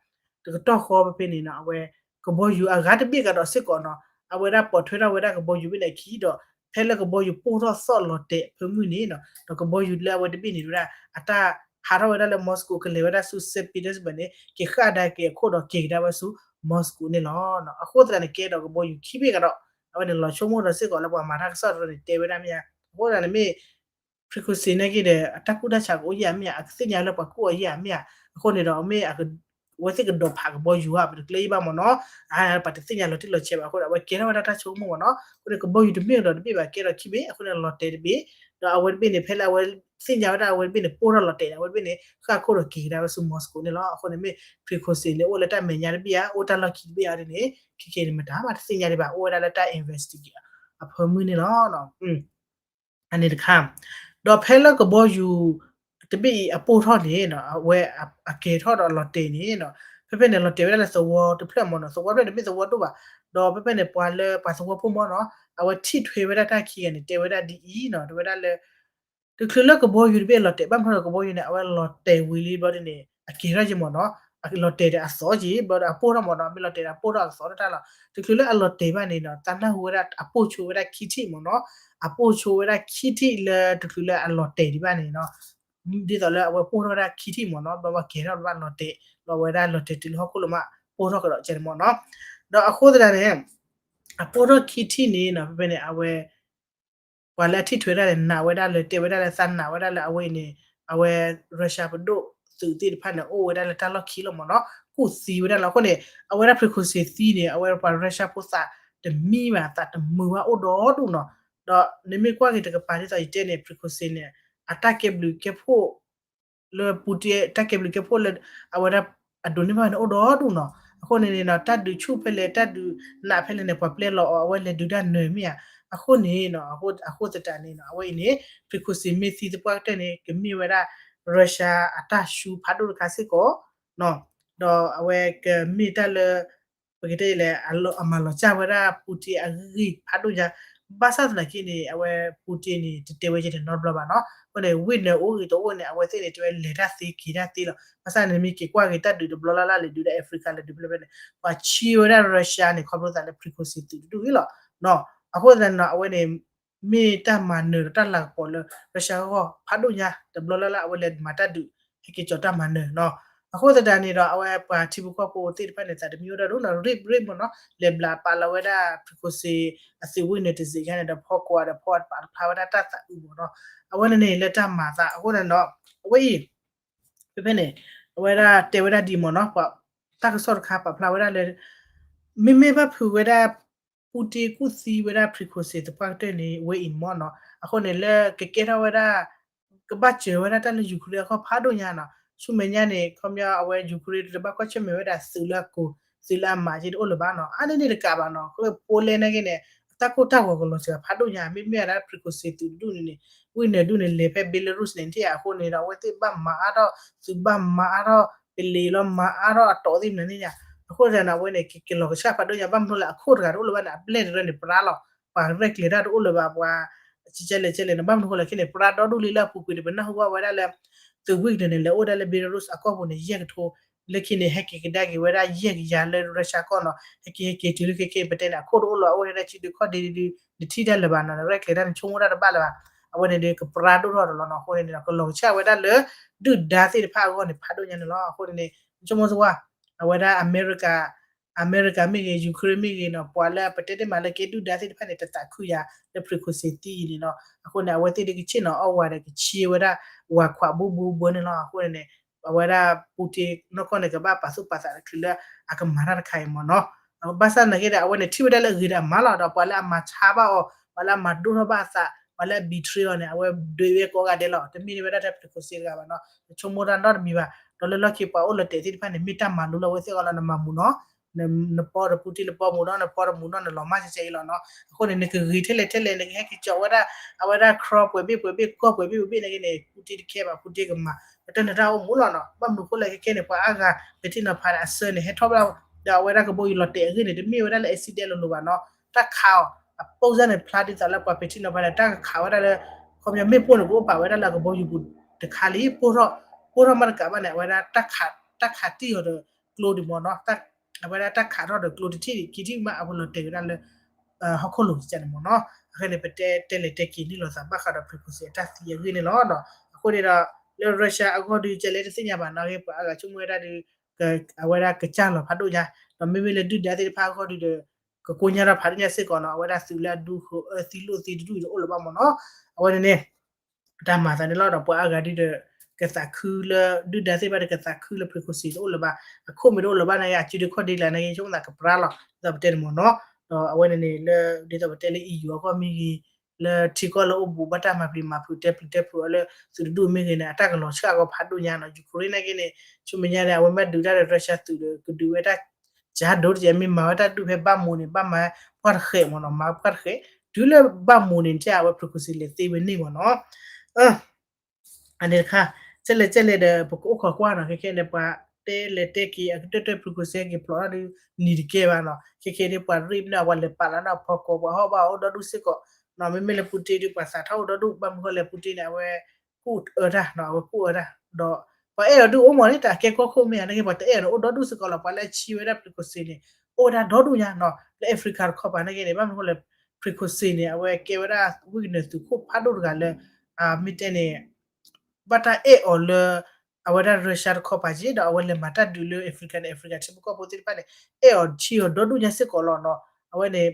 တကတီၢ်ဃီဖဲဖဲန့ၣ်နီၤ အဝဲ ကဘီယူၤအဂၤတဘ့ၣ်ကဒီးစ့ၢ်ကီးနီၤ အဝဲဒၣ်ပိာ်ထွဲထီၣ်ဝဲဒၣ်ကဘီယူၤဘ့ၣ်န့ၣ်အခံဒီး ဖဲလၢကဘီယူၤပိၢ်ထီၣ်သီၣ်လီၤတဲာ်အဖၢမုၢ်န့ၣ်နီၤ ဒီးကဘီယူၤလၢအဝဲတဘ့ၣ်န့ၣ်ဝဲဒၣ် အတၢ်ဟးထီၣ်ဝဲဒၣ်လၢ Moscow ကလဲၤဝဲဒၣ်ဆူ Saint Petersburg န့ၣ် က့ၤဃၣ်ဒါက့ၤအခိၣ်ဒီးက့ၤကဒါဝဲဆူ Moscow န့ၣ်လီၤ. အဃိသတးန့ၣ်ကဲဒီးကဘီယူၤခံဘ့ၣ်ကဒီး အဝဲန့ၣ်လီၤဆိကမိၣ်ဒီးစ့ၢ်ကီးလၢပှၤမၤတၢ်ကစီၣ်တရၢန့ၣ် တဲဝဲဒၣ်မ့ၢ်ဧါ. အဃိသတးန့ၣ်မ့ၢ် Prigozhin နာ်က့ဒီး အတၢ်ကူၣ်တၢ်ဆးကအိၣ်ယဲၢ်ဧါမ့ၢ်ဧါ အကသ့ၣ်ညါလၢပှၤကူၣ်အီၤယဲၢ်ဧါမ့ၢ်ဧါ. အဃိန့ၣ်ဒီး မ့ၢ် အဝဲသ့ၣ်ကဒိးဖးကဘီယူၤဧါ ပတကျဲယံၤဘၣ်မ့ၢ်နီၤ. အါ ပတသ့ၣ်ညါလီၤတံၢ်လီၤဆဲးဘၣ်အဃိဒီး အဝဲကဲထီၣ်ဝဲဒၣ်တၢ်ဆိကမိၣ်မ့ၢ်နီၤ. အဃိန့ၣ် ကဘီယူၤတမ့ၢ်ကဒီးတဘ့ၣ်ဘၣ် ကဲထီၣ်ခံဘ့ၣ် အဃိန့ၣ်လီၤတဲာ်တဘ့ၣ် ဒီးအဝဲတဘ့ၣ်န့ၣ် ဖဲလၢအဝဲသ့ၣ်ညါဝဲဒၣ်အဝဲတဘ့ၣ်န့ၣ် ပိၢ်ထီၣ်လီၤတဲာ်န့ၣ် အဝဲတဘ့ၣ်န့ၣ် ဃၣ်ခိၣ်ဒီးက့ၤကဒါဝဲဆူ Moscow န့ၣ်လီၤ. အဃိန့ၣ်မ့ၢ် Prigozhin န့ၣ် အိၣ်လၢတၢ်မဲာ်ညါတဘ့ၣ်ဧါ အိၣ်တၢ်လီၢ်ခံတဘ့ၣ်ဧါဒ်န့ၣ် ခဲခဲန့ၣ် မတၤမးတသ့ၣ်ညါဒံးဘၣ် အိၣ်ဝဲဒၣ်လၢတၢ် investigate အဖၢမုၢ်န့ၣ်လီၤ. အန့ၣ်တခါ ဒီးဖဲလၢကဘီယူၤတဘ့ၣ်အံၤအပိၢ်ထီၣ်န့ၣ် အဝဲအကဲၤထီၣ်ဒီးအလီၤတဲာ်န့ၣ် ဖဲဖဲန့ၣ် လီၤတဲာ်ဝဲဒၣ်လၢသဝီတဖျၢၣ်မ့ၢ်နီၤ သဝီတဖျၢၣ်န့ၣ်မ့ၢ်သဝီဒိၣ်ဘၣ် ဒီးဖဲဖဲန့ၣ် ပှၤလၢပှၤသဝီဖိမ့ၢ်နီၤ အဝဲထံၣ်ထွဲဝဲဒၣ်တၢ်ခံဂၤန့ၣ် တဲဝဲဒၣ်ဒ်အံၤနီၤ တဲဝဲဒၣ်လၢ တချုးလၢကဘီယူၤတဘ့ၣ်အလီၤတဲာ် ဘၣ်မနုၤလၢကဘီယူၤန့ၣ် အဝဲလီၤတဲာ်ဝံၤလံဘျီဒ်န့ၣ် အကဲၤထီၣ်က့ၤမ့ၢ်နီၤ အလီၤတဲာ်ဒီးအသီက့ၤ ဘျီဒီးအပိၢ်ထီၣ်မ့ၢ်နီၤ မ့ၢ်လီၤတဲာ်ဒီးအပိၢ်ထီၣ်အသီတၢ်လီၤ တချုးလၢအလီၤတဲာ်ဘၣ်န့ၣ်နီၤ တၢ်နၢ်ဟူဝဲဒၣ်အပိၢ်ဆိဝဲဒၣ်ခံထံၣ်မ့ၢ်နီၤ အပိၢ်ဆိဝဲဒၣ်ခံထံၣ်လၢတချုးလၢအလီၤတဲာ်ဒံးဘၣ်န့ၣ်နီၤ ဒ်သိးလၢအဝဲပိၢ်ထီၣ်ဝဲဒၣ်ခံထံၣ်မ့ၢ်နီၤ ဘျီဝဲကဲၤထီၣ်ဘၣ်လီၤတဲာ် ဘျီဝဲဒၣ်လီၤတဲာ်တုၤလၢဟီၣ်ခိၣ်လီၤမး ပိၢ်ထီၣ်ကဒီးကဲန့ၣ်မ့ၢ်နီၤ ဒီးအဃိသတးန့ၣ် အပိၢ်ထီၣ်ခံထံၣ်န့ၣ်နီၤ ဖဲဖဲန့ၣ် အဝဲ ပှၤလၢအထံၣ်ထွဲဒၣ်န့ၣ် နာ်ဝဲဒၣ်လၢ တဲဝဲဒၣ်လၢသးနာ်ဝဲဒၣ်လၢအဝဲအံၤန့ၣ် အဝဲ Russia ပဒိၣ်သုးသ့ၣ်တဖၣ်န့ၣ် အိၣ်ဝဲဒၣ်လၢတၢ်လီၢ်ခံလီၤမ့ၢ်နီၤ ကူၣ်သံဝဲဒၣ်လီၤ အဃိန့ၣ် အဝဲဒၣ် Prigozhin သံန့ၣ် အဝဲပှၤ Russia ဖိသးတမံဘၣ် သးတမုာ်ဘၣ်အိၣ်ဒီဒူၣ်နီၤ ဒီးနမ့ၢ်ကွၢ်က့ၤတကပၤဒ်သိးယတဲန့ၣ် Prigozhin န့ၣ် အတၢ်ကဲဘျုးကဲဖှိၣ် လၢ Putin တၢ်ကဲဘျုးကဲဖှိၣ်လၢ အဝဲဒၣ် အဒိးန့ၢ်ဘၣ်န့ၣ် အိၣ်ဒီဒူၣ်နီၤ အဃိန့ၣ်န့ၣ်နီၤ တၢ်ဒုးဆူၣ်ဖဲလဲၣ် တၢ်ဒုးနာ်ဖဲလဲၣ်န့ၣ် ပှၤပျဲလီၤအီၤ အဝဲလဲၤဒုးတၢ်နၢၤမ့ၢ်ဧါ အဃိန့ၣ်နီၤ အဃိသတးန့ၣ်နီၤ အဝဲအံၤန့ၣ် Prigozhin မ့ၢ်သံသပှၢ်ကတၢၢ်န့ၣ် ကမ့ၢ်ဝဲဒၣ် Russia အတၢ်ရှူဖးဒိၣ်တခါစ့ၢ်ကီး ဒီးအဝဲကမ့ၢ်တၢ်လၢ ပကတဲလဲၣ် အမၤလီၤစၢ်ဝဲဒၣ် Putin အဂံၢ်ဖးဒိၣ်ညါ ဘၣ်ဆၣ်သနာ်က့န့ၣ် အဝဲ Putin န့ၣ် တတဲဝဲယဲၢ်တနီတဘျီဘၣ်နီၤ အဃိန့ၣ် ဝ့ၢ်နၢၤအိၣ်ဂ့ၤတအိၣ်န့ၣ် အဝဲသ့ၣ်န့ၣ် တဲဝဲလဲၤတၢ်သ့က့ၤတၢ်သ့လီၤ ဘၣ်ဆၣ်န့ၣ်မ့ၢ်က့ၤကွၢ်က့ၤတၢ်ဒုးတဘျီလၢ်လၢ်လဲၤဒုးဒီး Africa လဲၤဒုးဖဲလဲၣ်ဖဲန့ၣ် ပှၤဆံးဝဲဒၣ် Russia န့ၣ် ခီဖျိသးလၢ Prigozhin သုးတဒူၣ်အံၤလီၤ အဃိသတးန့ၣ်နီၤ အဝဲန့ၣ် မ့ၢ်တၢ်မၤနၢၤဒီးတၢ်လၤကပီၤလၢ Russia အဂီၢ် ဖးဒိၣ်ညါ တဘျီလၢ်လၢ် အဝဲလဲၤမၤတၢ်ဒုး ဟဲက့ၤကၠီၤတၢ်မၤနၢၤနီၤ အဃိသတးန့ၣ်ဒီး အဝဲပှၤထံဖိကီၢ်ဖိသ့ၣ်တဖၣ်န့ၣ် သးတမံအိၣ်ဒၣ်ဒိၣ်နီၤ ရ့ၣ်ရ့ၣ်မ့ၢ်နီၤ လဲၤဘျးပာ်လီၤဝဲဒၣ် Prigozhin အသုးဝ့ၢ်နၢၤတစ့းခါန့ၣ်ဒီး ဖီကွၢ်ဒီးဖီပာ်ဖျါဝဲဒၣ်တၢ်သးအုးမ့ၢ်နီၤ အဝဲန့ၣ်န့ၣ်လၢတၢ်မၤသး အဃိန့ၣ်ဒီး အဝဲအံၤ ဖဲဖဲန့ၣ် အဝဲဒၣ်တဲဝဲဒၣ်ဒ်မ့ၢ်နီၤ ပှၤတၢ်ကစီၣ်တခါပာ်ဖျါဝဲဒၣ်လၢ မ့မ့ၢ်ဘၣ်ဖုးဝဲဒၣ် Putin ကူၣ်သံဝဲဒၣ် Prigozhin သပှၢ်ကတၢၢ်န့ၣ် ဝဲအံၤမ့ၢ်နီၤ အဃိန့ၣ်လၢကကဲထီၣ်ဝဲဒၣ် ကဘၣ်စၢၤဝဲဒၣ်တၢ်လၢ Ukraine အဂီၢ်ဖးဒိၣ်ညါနီၤ ဆူမဲာ်ညါန့ၣ် ခီပညီအဝဲ Ukraine တဘၣ်ကွၢ်ဆၢၣ်မဲာ်ဝဲဒၣ်သုးလၢအကိၤ သုးလၢအမၤက့တအိၣ်လၢၤဘၣ်နီၤ အါန့ၢ်န့ၣ်တကးဘၣ်နီၤ Poland နာ်က့န့ၣ် အတၢ်ကိၢ်တၢ်ဂီၤကလီၤစှၤဖးဒိၣ်ညါ မ့မ့ၢ်ဝဲဒၣ် Prigozhin သုးတဒူၣ်န့ၣ်န့ၣ် ဝ့ၢ်နၢၤဒူၣ်န့ၣ် လဲၤဖဲ Belarus န့ၣ်ထံၣ်ဧါ အဃိန့ၣ်ဒီး အဝဲသ့ၣ်ဘၣ်မၤအါထီၣ် သုးဘၣ်မၤအါထီၣ် ပလံၤလီၤမၤအါထီၣ်အတီၢ်သ့ၣ်မနုၤန့ၣ်ညါ အဃိသတးန့ၣ် အဝဲန့ၣ် ကလီၤကဆှၣ်ဖးဒိၣ်ညါ ဘၣ်မနုၤလၢအခိၣ်တဂၤတအိၣ်လၢၤဘၣ်န့ၣ် အဘျဲၣ်တရၢန့ၣ် ပြါလီၤ ပှၤရဲၣ်ကျဲၤတၢ်တအိၣ်လၢၤဘၣ် ပှၤ ကဲလဲၣ်ကဲလဲၣ်န့ၣ် ဘၣ်မနုၤဃိလဲၣ်ခဲန့ၣ် ပြါဒီဒူၣ်လံလၢအပူၤကွံာ်န့ၣ် ပနၢ်ဟူဘၣ်ဝဲဒၣ်လၢ သုးဝ့ၢ်ကတၢၢ်န့ၣ် လဲၤအိၣ်ဒၣ်လၢ Belarus အကီၢ်ပူၤန့ၣ် ယဲၢ်ကထိ လၢခံန့ၣ် ဟဲက့ၤကဒါက့ၤဝဲဒၣ်ယဲၢ်ကယၤလၢ Russia ကီၢ်နီၤ ဟဲက့ၤဟဲက့ၤတုၤလၢခဲခဲ ပတဲန့ၣ် အခိၣ်တအိၣ်လၢၤ အအိၣ်ဒၣ်လၢဆံဒုခီၣ်ဒ့ဒု နထံၣ်တၢ်လၢၤဘၣ်နီၤ ရဲၣ်ကျဲၤတၢ်နဆိကမိၣ်တၢ်တဘၣ်လၢၤဘၣ် အဝဲန့ၣ်ဒီးကပြါဒိၣ်ထီၣ်တလီၤနီၤ အဃိန့ၣ်ဒီး ကလီၤကဆှၣ်ဝဲဒၣ်လၢ ဒုၣ်ဒါသ့ၣ်တဖၣ်အဂီၢ်န့ၣ် ဖးဒိၣ်ညါန့ၣ်လီၤ အဃိန့ၣ်န့ၣ် ဆိကမိၣ်သဝၢ အဝဲဒၣ်အမဲရကၤ အမဲရကၤမ့ၢ်ဂ့ၤ Ukraine မ့ၢ်ဂ့ၤနီၤ ပှၤလၢပတဲတ့ၢ်မးလၢကဲဒုၣ်ဒါသ့ၣ်တဖၣ်န့ၣ် တသးခုယၤလၢ Prigozhin သံအံၤန့ၣ်နီၤ. အဃိန့ၣ် အဝဲသ့ၣ်ဒုးကဆ့ၣ်နီၤအီၣ်ဝၤဒီးကဆ့ဝဲဒၣ် ဝၤခွးဘိဘိဘိန့ၣ်လီၤ. အဃိန့ၣ်န့ၣ် အဝဲဒၣ် Putin နီၢ်ကီၢ်န့ၣ် ကဘၣ်ပာ်သူၣ်ပာ်သးတချုးလၢအကမၤတၢ်တခါအံၤမ့ၢ်နီၤ. ဘၣ်ဆၣ်နာ်က့ဒီး အဝဲန့ၣ်ထံၣ်ဝဲဒၣ်လၢအဂ့ၤဒီးအမါလီၤ ဒီးပှၤလၢအမၤဆါဘၣ်အီၤ ပှၤလၢအမၤဒိၣ်ထီၣ်ဘၣ်အသး ပှၤလၢအ betray အီၤန့ၣ် အဝဲဒုးဝဲကိးဂၤဒဲးလီၤ. တမ့ၢ်ဝဲဒၣ်ထဲ Prigozhin တဂၤဘၣ်နီၤ တဆိကမိၣ်တၢ်နီတမံၤဘၣ်. ဒီးလၢလီၢ်ခံပှၤအိၣ်လီၤတဲာ်သ့ၣ်တဖၣ်န့ၣ် မ့ၢ်တၢ်မၤလိလၢအဝဲသ့ၣ်အဂီၢ်လီၤ နမၤမူနီၤ နပီတပူၤတ့ၢ်လၢပီမူနီၤ နပီတမူနီၤ နလီၤမၢ်ကဲကဲအံၤလီၤနီၤ. အဃိန့ၣ် နကဂ့ၤထဲလဲၣ်ထဲလဲၣ် နကဟဲက့ၤကၠီဝဲဒၣ် အဝဲဒၣ် ခရီပှဲၤဘ့ၣ်ပှဲၤဘ့ၣ် ကီၢ်ပှဲၤဘ့ၣ်ပှဲၤဘ့ၣ်န့ၣ်က့န့ၣ် Putin တခဲဘၣ် Putin ကမၤ ကတၢၢ်နတၢ်အိၣ်မူလီၤနီၤ. ဘၣ်မနုၤအဃိလဲၣ် ခဲခဲန့ၣ် ပှၤအါဂၤ ပဲာ်ထံနီၤဖးန့ၣ် အဆၢန့ၣ် ဟဲထီၣ်ဘၣ် ဒီးအဝဲဒၣ်ကဘီယူၤလီၤတဲာ်အဂ့ၢ်န့ၣ် တမ့ၢ်ဝဲဒၣ်လၢ accident လိၤလိၤဘၣ်နီၤ. တၢ်ခးအီၤ အပိၢ်စၢ်န့ၣ် ဖျါဒ်သိးလၢပှၤပဲာ်ထံနီၤဖးန့ၣ် တၢ်ကခးဝဲဒၣ်လၢ ခီပညီမ့ၣ်ပိၢ်န့ၣ် ကအိၣ်ပာ်ဝဲဒၣ်လၢအကဘီယူၤပူၤတခါလံ ပိၢ်ထီၣ် ပိၢ်ထီၣ်မးတကးဘၣ်န့ၣ် အဝဲဒၣ် တၢ်ခးတံၢ်အီၤဒီးကျိဒံးမ့ၢ်နီၤ. အဝဲဒၣ်တၢ်ခးထီၣ်ဒီးကျိတထံၣ်ခံထံၣ်မး အဝဲလီၤတဲာ်ဝဲဒၣ်လၢ ဟီၣ်ခိၣ်လိၤကန့ၣ်မ့ၢ်နီၤ. အဃိန့ၣ် ပတဲတဲလဲၤတဲက့ၤန့ၣ်လိာ်သးဘၣ်ဃးဒီး Prigozhin အတၢ်သံအဂ့ၢ်န့ၣ်လီၤ. အဃိန့ၣ်ဒီး လၢ Russia အဂီၢ်ဒုး ကလဲတသ့ၣ်ညါဘၣ်နီၤ ပှၤအါဂၤဆိကမိၣ်ဝဲဒၣ်ဒီး အဝဲဒၣ်ကစၢ်လီၤဖးဒိၣ်ညါ ဒီးမ့မ့ၢ်လၢဒုၣ်ဒါသ့ၣ်တဖၣ်အဂီၢ်ဒုးဒီး ကကိညါဒီးဖးဒိၣ်ညါစ့ၢ်ကီးနီၤ အဝဲဒၣ်သုးလၢအဒူဃိအၢသံလိၣ်သံတဒူၣ်အံၤတအိၣ်လၢၤဘၣ်မ့ၢ်နီၤ. အဝဲန့ၣ်န့ၣ် တၢ်မၤသးန့ၣ်လီၤ ဒီးပှၤအါဂၤဒုးဒီး ကသးခုလၢ ဒုၣ်ဒါသ့ၣ်တဖၣ်ဒီးကသးခုလၢ Prigozhin တအိၣ်လၢၤဘၣ် အခိၣ်မ့ၢ်တအိၣ်လၢၤဘၣ်န့ၣ် အစုဒုးခီၣ်ဒ့လၢန့ၣ် ဆိကမိၣ်သးကပြါလီၤ ဒ်သိးပတဲန့ၣ်မ့ၢ်နီၤ. ဒီးအဝဲန့ၣ်န့ၣ် လၢ ဒ်သိးပတဲလၢ EU အဂီၢ်မ့ၢ်ဂ့ၤ လၢထံကီၢ်လၢအိၣ်ဘူးဘၣ်တၢ်မၤပျံၤမၤဖုးတဲပျံၤတဲဖုးအီၤလၢ သုးတဒူၣ်မ့ၢ်ဂ့ၤန့ၣ် အတၢ်ကလီၤဆှၣ်အဂီၢ်ဖးဒိၣ်ညါနီၤ. Ukraine နာ်က့န့ၣ် ဆူမဲာ်ညါန့ၣ် အဝဲမ့ၢ်ဒုးတၢ်ဒီး Russia သုးဒီး ကဒုးဝဲတၢ် ကၢဒိတကဲး မ့ၢ်မၤဝဲတၢ်ဒုးဖဲဘၣ်မူးန့ၣ် ဘၣ်မၤပှၢ်တဃဲးမ့ၢ်နီၤ မၤပှၢ်တဃဲး တုၤလၢဘၣ်မူးန့ၣ် တဲအဝဲ Prigozhin လဲၤသ့ဝဲန့ၣ်မ့ၢ်နီၤ. အန့ၣ်တခါ ကဲလဲၣ်ကဲလဲၣ်ဒီး ပကအိၣ်ခိးကွၢ်နီၤ ခဲခဲန့ၣ် ပှၤတဲလဲၤတဲက့ၤအကတၢၢ်တၢၢ် Prigozhin က့ၤဖျိးထီၣ်ဒုး နံၤတကဲဘၣ်နီၤ. ခဲခဲန့ၣ် ပှၤရ့ၣ်မ့ၢ်န့ၣ် ပှၤလဲၤပာ်လီၤဒီးဖီကိး ပှၤဟီၣ်ဘၣ်အိၣ်ဒီဒူၣ်စ့ၢ်ကီး မ့မ့ၢ်လၢ Putin ဒုး ပှၤသးထီၣ်အိၣ်ဒီဒူၣ် ဘၣ်မနုၤဃိလဲၣ် Putin န့ၣ် အဝဲ ကူၣ်အၢတၢ်နီၤ အဝဲကူၣ်အၢတၢ် ဒီး ပှၤအဲၣ်အီၤဒုးအိၣ်မ့ၢ်န့ၣ် တၢ်ကဲကီၢ်ခိၣ်မ့ၢ်ဧါ နာ်က့ ပှၤတအဲၣ်အီၤန့ၣ် အိၣ်ဒီဒူၣ်စ့ၢ်ကီးလီၤ. ပှၤလၢအဆံးဝဲဒၣ် Prigozhin န့ၣ် အိၣ်ဝဲဒၣ်ဒီဒူၣ်ညါနီၤ လၢ Africa တခီပၤ နာ်က့န့ၣ် ဘၣ်မနုၤဃိလဲၣ် Prigozhin န့ၣ် အဝဲကဲဝဲဒၣ် Wagner သုးခိၣ်ဖးဒိၣ်တဂၤလၢ မ့ၢ်တဲန့ၣ် ဘၣ်တၢ်အဲၣ်အီၤလၢ အဝဲဒၣ် Russia တခီပၤက့ ဒီးအဝဲလဲၤမၤတၢ်ဒုးလၢ Africa န့ၣ် Africa ထံဖိကီၢ်ဖိသ့ၣ်တဖၣ်န့ၣ် အဲၣ်အီၤဆံးအီၤဒီဒူၣ်ညါစ့ၢ်ကီးလီၤနီၤ. အဝဲန့ၣ်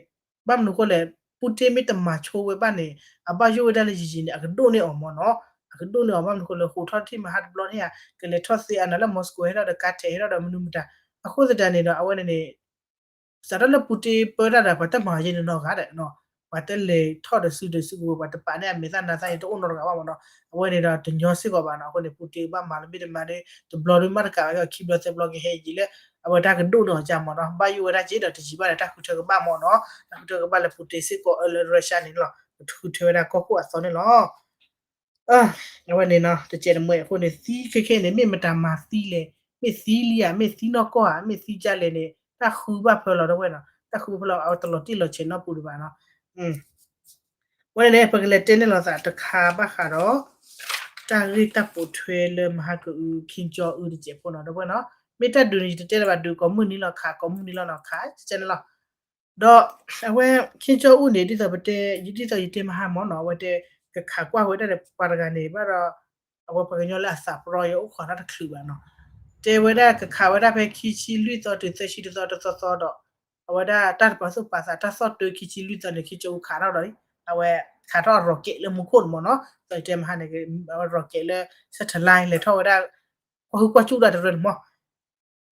ဘၣ်မနုၤဃိလဲၣ် Putin မ့ၢ်တမၤဆိဝဲဘၣ်န့ၣ် အဘၣ်ယိၣ်ဝဲဒၣ်လၢယံာ်ယံာ်န့ၣ် အကဒိၣ်န့ၢ်အီၤမ့ၢ်နီၤ. အကဒိၣ်န့ၢ်အီၤ ဘၣ်မနုၤဃိလဲၣ် ဟိးထီၣ်တထံၣ်မဟါတဘျီန့ၣ်ဧါ ကလဲၤထီၣ်သ့အနၤလၢ Moscow ဟဲထီၣ်ဒီး ကါထဲးဟဲထီၣ်ဒီးမနုၤမတၤ အဃိသတးန့ၣ်ဒီး အဝဲန့ၣ်န့ၣ် စးထီၣ်လၢ Putin ပၢတၢ်ဒီး ပှၤတမၤယဲန့ၣ်နီတဂၤဒီး ပှၤတလဲၤထီၣ်ဒီးစုဒီးစုကဝဲၤ ပှၤတပာ်န့ၢ်အမဲာ်သၣ်နါသၣ်န့ၣ် တအိၣ်နီတဂၤဘၣ်မ့ၢ်နီၤ. အဝဲန့ၣ်ဒီးတညီစ့ၢ်ကီးဘၣ်နီၤ. အဃိန့ၣ် Putin ကဘၣ်မၤလၢမ့ၢ်တမၤဒီး တဘျီဒုးမ့ၢ်တကးဝဲ ခံဘျီသၢဘျီကဟဲယံာ်လၢ အဝဲတၢ်ကဒိၣ်န့ၢ်အီၤကမ့ၢ်နီၤ. ဘၣ်ယိၣ်ဝဲဒၣ်က့ဒီးတယံာ်ဘၣ်ဒီး တၢ်ဃုထၢကဘၣ်မ့ၢ်နီၤ. တၢ်ဃုထၢကဘၣ်လၢ Putin စ့ၢ်ကီးအၢလၢ Russia န့ၣ်လီၤ. ကဃုထၢဝဲဒၣ်ကီၢ်ခိၣ်အသီန့ၣ်လီၤ. အဝဲန့ၣ်နီၤ တကဲးတမှဲၤအဃိန့ၣ် သံခဲခဲန့ၣ် မ့ၢ်မတၤမၤသံလဲၣ်, မ့ၢ်သံလံဧါ, မ့ၢ်သံနီၢ်ကီၢ်ဧါ, မ့ၢ်သံကၢ်လဲၣ်န့ၣ် တၢ်ဃုဘၣ်ဖၢလီၤတဝဲနီၤ, တၢ်ဃုဘၣ်ဖၢလီၤ အဝဲတလီၤတံၢ်လီၤဆဲးနီတပူၤဒံးဘၣ်နီၤ. ဝဲန့ၣ်န့ၣ် ပကလဲၤတဲန့ၢ်လိာ်သးတခါဘၣ်ဃးဒီး တၢ်ဂ့ၢ်တၢ်ပိာ်ထွဲလၢမဟါကအု Kim Jong Un တစဲးဖိနီၤ တဝဲနီၤ, မ့ၢ်တၢ်ဒုးန့ၣ် ယတတဲလၢၤဘၣ် ဒုးကိးမုၢ်နံၤလီၤ ခးကိးမုၢ်နံၤလီၤနီၤ ခးကဲန့ၣ်လီၤ. ဒီးအဝဲ Kim Jong Un န့ၣ် ဒ်သိးပတဲ ဒ်သိးယတဲမဟါမ့ၢ်နီၤ အဝဲတဲ ကခးကွၢ်ဝဲဒၣ်ဒီးပှၤတဂၤန့ၣ် ဘၣ်ဒီး အဝဲပှၤကညီလၢအသးပရီယအိၣ်ခိးတၢ်တချုးဘၣ်နီၤ, တဲဝဲဒၣ်ကခးဝဲဒၣ်ဖဲခံဆံလွံၢ်သီတုၤသၢဆံတသီတသီသီဒီး အဝဲဒၣ်တၢ်တပာ်သူၣ်ပာ်သး တၢ်သီၣ်တၢ်ခံဆံလွံၢ်သီန့ၣ် Kim Jong Un ခးထီၣ်ဒီး အဝဲခးထီၣ် rocket လၢမူခိၣ်န့ၣ်မ့ၢ်နီၤ, ဒ်သိးယတဲမဟါန့ၣ် အဝဲ rocket လၢ satellite လဲၤထီၣ်ဝဲဒၣ် ကွၢ်ဟုကွၢ်စူၣ်တၢ်တရၢန့ၣ်မ့ၢ်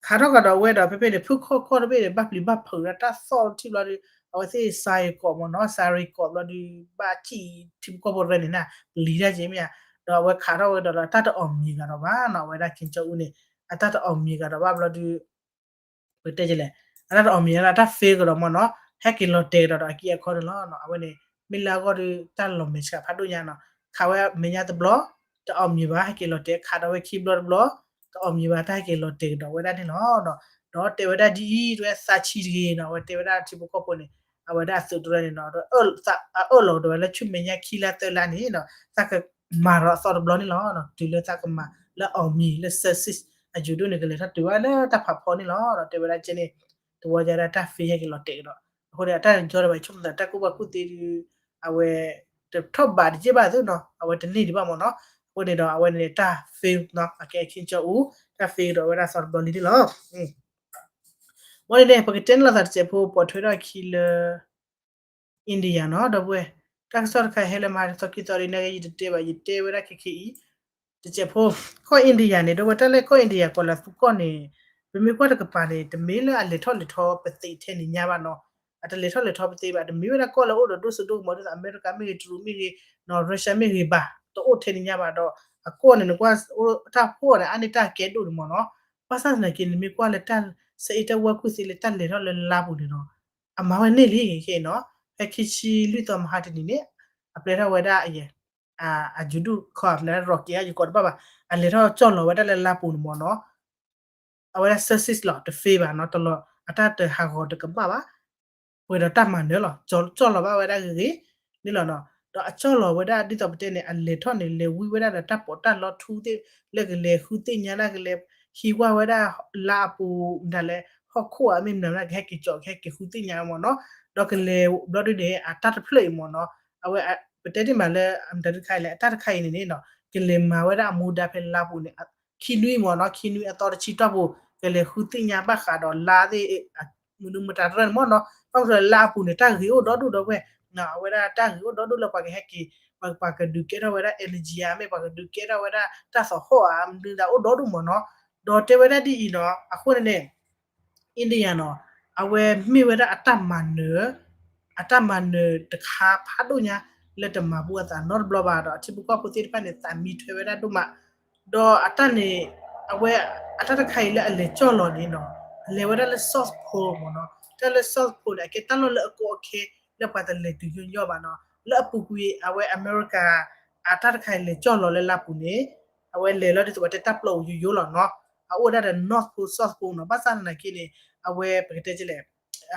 ခးထီၣ်ကဒီးဝဲဒီး ဖဲဖဲန့ၣ် ဖုခီၣ်ခီၣ်တဘ့ၣ်န့ၣ် ဘၣ်ပျံၤဘၣ်ဖုးဒၣ် တၢ်သီၣ်ထံၣ်ဘျီဒီး အဝဲသ့ၣ်စၤရံကိးမ့ၢ်နီၤ, စၤရံကိးဘျီဒီး ဘၣ်စံၣ်ထံဖိကီၢ်ဖိရဲၣ်န့ၣ်နၤ ပျံၤတၢ်က့မ့ၢ်ဧါ, ဒီးအဝဲခးထီၣ်ဝဲဒီး တၢ်တအီၣ်မံၤဂၤဒီးဘၣ်နီၤ, အဝဲဒၣ် Kim Jong Un န့ၣ် အတၢ်တအီၣ်မံၤဂၤဒီးဘၣ်ဘျီဒီး ပတဲကလဲၣ်, အတၢ်တအီၣ်မံၤဂၤဒီး အတၢ် fail ကဒီးမ့ၢ်နီၤ, ဟဲက့ၤလီၤတဲာ်ကဒီးဒီးအက့အခီန့ၣ်လီၤ. အဝဲန့ၣ် မ့ၢ်လၢအဂီၢ်ဒီး တၢ်လီၤမဲာ်ဆှးဖးဒိၣ်ညါနီၤ, ခးဝဲမဲာ်ညါတဘျီ တအီၣ်မံၤဘၣ် ဟဲက့ၤလီၤတဲာ်, ခးဒီးဝဲခံဘျီတဘျီ တအီၣ်မံၤဘၣ် တၢ်ဟဲက့ၤလီၤတဲာ်ကဒီးဝဲဒၣ်န့ၣ်လီၤ. ဒီးတဲဝဲဒၣ်ဒ်အံၤ တဝဲသးဆံးတဂ့ၤနီၤ, အဝဲတဲဝဲဒၣ်ထံဖိကီၢ်ဖိန့ၣ် အဝဲဒၣ်အသုးတရၢန့ၣ်နီၤ, အအၢၣ်လီၤကဒီးဝဲလၢဆူမဲာ်ညါခံလါသၢလါန့ၣ်နီၤ သးကမၤဒီးအသီတဘျီန့ၣ်လီၤ. တုၤလၢသးကမၤလၢအီၣ်မံၤလၢ success အယိာ်ဒိၣ်န့ၣ် ကလဲၤထီၣ်တုၤဝဲလၢတၢ်ဖးဖီန့ၣ်လီၤ. ဒီးတဲဝဲဒၣ်ကဲန့ၣ် တဝီညါဒၣ်တၢ် fail ဟဲက့ၤလီၤတဲာ်ကဒီး, အဃိန့ၣ် အတၢ်ကညီဒီးဘၣ်ဆိကမိၣ်သး တၢ်ကူၣ်ဘၣ်ကူၣ်သ့ဒီး အဝဲ တထီၣ်ဘးတက့ၢ်ဘၣ်သုနီၤ, အဝဲတန့ၢ်ဒံးဘၣ်မ့ၢ်နီၤ. အဃိန့ၣ်ဒီး အဝဲန့ၣ်တၢ် fail နီၤ, အကဲ Kim Jong Un တၢ် fail ကဒီးဝဲဒၣ်သီတဘျီလံန့ၣ်လီၤ. မ်န့ၣ်န့ၣ် ပကတဲန့ၣ်လိာ်သးတစဲးဖိ ပိာ်ထွဲထီၣ်အခံလၢ India နီၤ ဒီပုၢ်ဝဲၢ်, တၢ်ကစီၣ်တခါဟဲလၢမဟါတသီခံသီဒ်န့ၣ် ယတတဲဘၣ် ယတဲဝဲဒၣ်ခဲခဲအံၤ တစဲးဖိ, ကီၢ် India န့ၣ် ဒီပုၢ်ဝဲၢ် တၢ်လၢကီၢ် India ကီးလၢသူကီၢ်န့ၣ် ပမ့ၢ်ကွၢ်တကပၤန့ၣ် တမ့ၢ်လၢအလဲၤထီၣ်လဲၤထီပသ့ထဲန့ၣ်ညါဘၣ်နီၤ, အတလဲၤထီၣ်လဲၤထီပသ့ဘၣ် တမ့ၢ်ဝဲဒၣ်ကီၢ်လၢအိၣ်ဒီးဒိၣ်စိဒိၣ်ကမီၤဒ်သိး အမဲရကၤမ့ၢ်ဂ့ၤ တရူးမ့ၢ်ဂ့ၤ နီၤ Russia မ့ၢ်ဂ့ၤဘၣ် တအိၣ်ထဲန့ၣ်ညါဘၣ်ဒီး အကီၢ်န့ၣ် နကွၢ်တၢ်ဖှီၣ်န့ၣ် အါန့ၢ်တၢ်ကဲဒိၣ်န့ၣ်မ့ၢ်နီၤ, ဘၣ်ဆၣ်သနာ်က့န့ၣ် မ့ၢ်ကွၢ်လၢတၢ်ဆဲးအ့ၣ်တၢ်ဝါကူၣ်သ့လၢတၢ်လဲၤထီၣ်လၢလါပူၤန့ၣ်နီၤ, အမၤဝဲန့ၢ်လံခဲအံၤနီၤ, ဖဲခံဆံလွံၢ်သီမဟါတနံၤန့ၣ် အပျဲထီၣ်ဝဲဒၣ်အယဲၢ် အယုဒုၣ်ခီ အပျဲထီၣ် rocket ယကိးတဘၣ်ဘၣ် အလဲၤထီၣ်ကၠီၣ်လီၤဝဲဒၣ်လၢလါပူၤန့ၣ်မ့ၢ်နီၤ အဝဲဒၣ် success လီၤ တ fail ဘၣ်နီၤ တလီၤ အတၢ်တဟးဂီၤတကမၣ်ဘၣ်, ပှဲၤဒီးတၢ်မၤနၢၤလီၤ ကၠီၣ်လီၤဘၣ်ဝဲဒၣ်ဂ့ၤဂ့ၤန့ၣ်လီၤနီၤ, ဒီးအကၠီၣ်လီၤဝဲဒၣ်ဒ်သိးပတဲန့ၣ် အလဲၤထီၣ်န့ၣ် လဲၤဝံဝဲဒၣ်ဒီးတၢ်ပီးတၢ်လီထူသ့ၣ် လၢကလဲၤဃုသ့ၣ်ညါဒၣ်ကလဲၤ ဟံးဝၢ်ဝဲဒၣ်လါအပူၤ မတၤလဲၣ် ဟီၣ်ခိၣ်ဧါ မ့ၢ်မနုၤမနုၤ ကဟဲက့ၤကၠီၣ် ကဟဲက့ၤဃုသ့ၣ်ညါမ့ၢ်နီၤ, ဒီးကလဲၤဘျီဒုန့ၣ် အတၢ်တဖျၢၣ်အံၤမ့ၢ်နီၤ, အဝဲ ပတဲတ့ၢ်မးလၢ မတၤတခါအံၤလဲၣ် အတၢ်တခါအံၤန့ၣ်န့ၣ်နီၤ ကလဲၤမၤဝဲဒၣ်အမူဒါဖဲလါပူၤန့ၣ် ခံနွံမ့ၢ်နီၤ ခံနွံအသီတဆံတီၢ်ပူၤ ကလဲၤဃုသ့ၣ်ညါဘၣ်ဃးဒီးလါသ့ၣ် မနုၤမတၤတရၢၣ်န့ၣ်မ့ၢ်နီၤ, ဘၣ်မနုၤလါအပူၤန့ၣ် တၢ်ဂ့ၤအိၣ်ဒီဒူၣ်ဒီပုၢ်ဝဲၢ်, အဝဲဒၣ်တၢ်ဂ့ၤအိၣ်ဒီဒူၣ်လၢပှၤကဟဲက့ၤ ပှၤ ပှၤကဒုးကဲထီၣ်ဝဲဒၣ် energy ဧါ မ့ၢ်ပှၤကဒုးကဲထီၣ်ဝဲဒၣ်တၢ်သီၣ်ဟီၣ်ဧါ မနုၤဒၣ်အိၣ်ဒီဒူၣ်မ့ၢ်နီၤ, ဒီးတဲဝဲဒၣ်ဒ်အံၤနီၤ အဃိန့ၣ်န့ၣ် India နီၤ အဝဲမ့ၢ်ဝဲဒၣ်အတၢ်မၤနၢၤ အတၢ်မၤနၢၤတခါဖးဒိၣ်ညါ လၢတမၤဘူၣ်အသးနီတဘျီဘၣ်ဒီး အထံဖိကီၢ်ဖိသ့ၣ်တဖၣ်န့ၣ် သးမံထွဲဝဲဒၣ်ဒိၣ်မး, ဒီးအတၢ်န့ၣ် အဝဲ အတၢ်တခါအံၤလၢအလဲၤကၠီၣ်လီၤန့ၣ်နီၤ အလဲၤဝဲဒၣ်လၢ South Pole မ့ၢ်နီၤ, တၢ်လၢ South Pole န့ၣ် အကဲတၢ်လီၢ်လၢအကီအခဲ လၢပှၤတလဲၤတုၤညီညီဘၣ်နီၤ, လၢအပူၤကွံာ် အဝဲအမဲရကၤ အတၢ်တခါအံၤလဲၤကၠီၣ်လီၤလၢလါပူၤန့ၣ် အဝဲလဲၤလီၤဒ်သိးပတဲတၢ်ပျီပူၤယိယိလီၤနီၤ, အအိၣ်ဝဲဒၣ်ဒီး North Pole South Pole နီၤ, ဘၣ်ဆၣ်သနာ်က့န့ၣ် အဝဲပကတဲလဲၣ်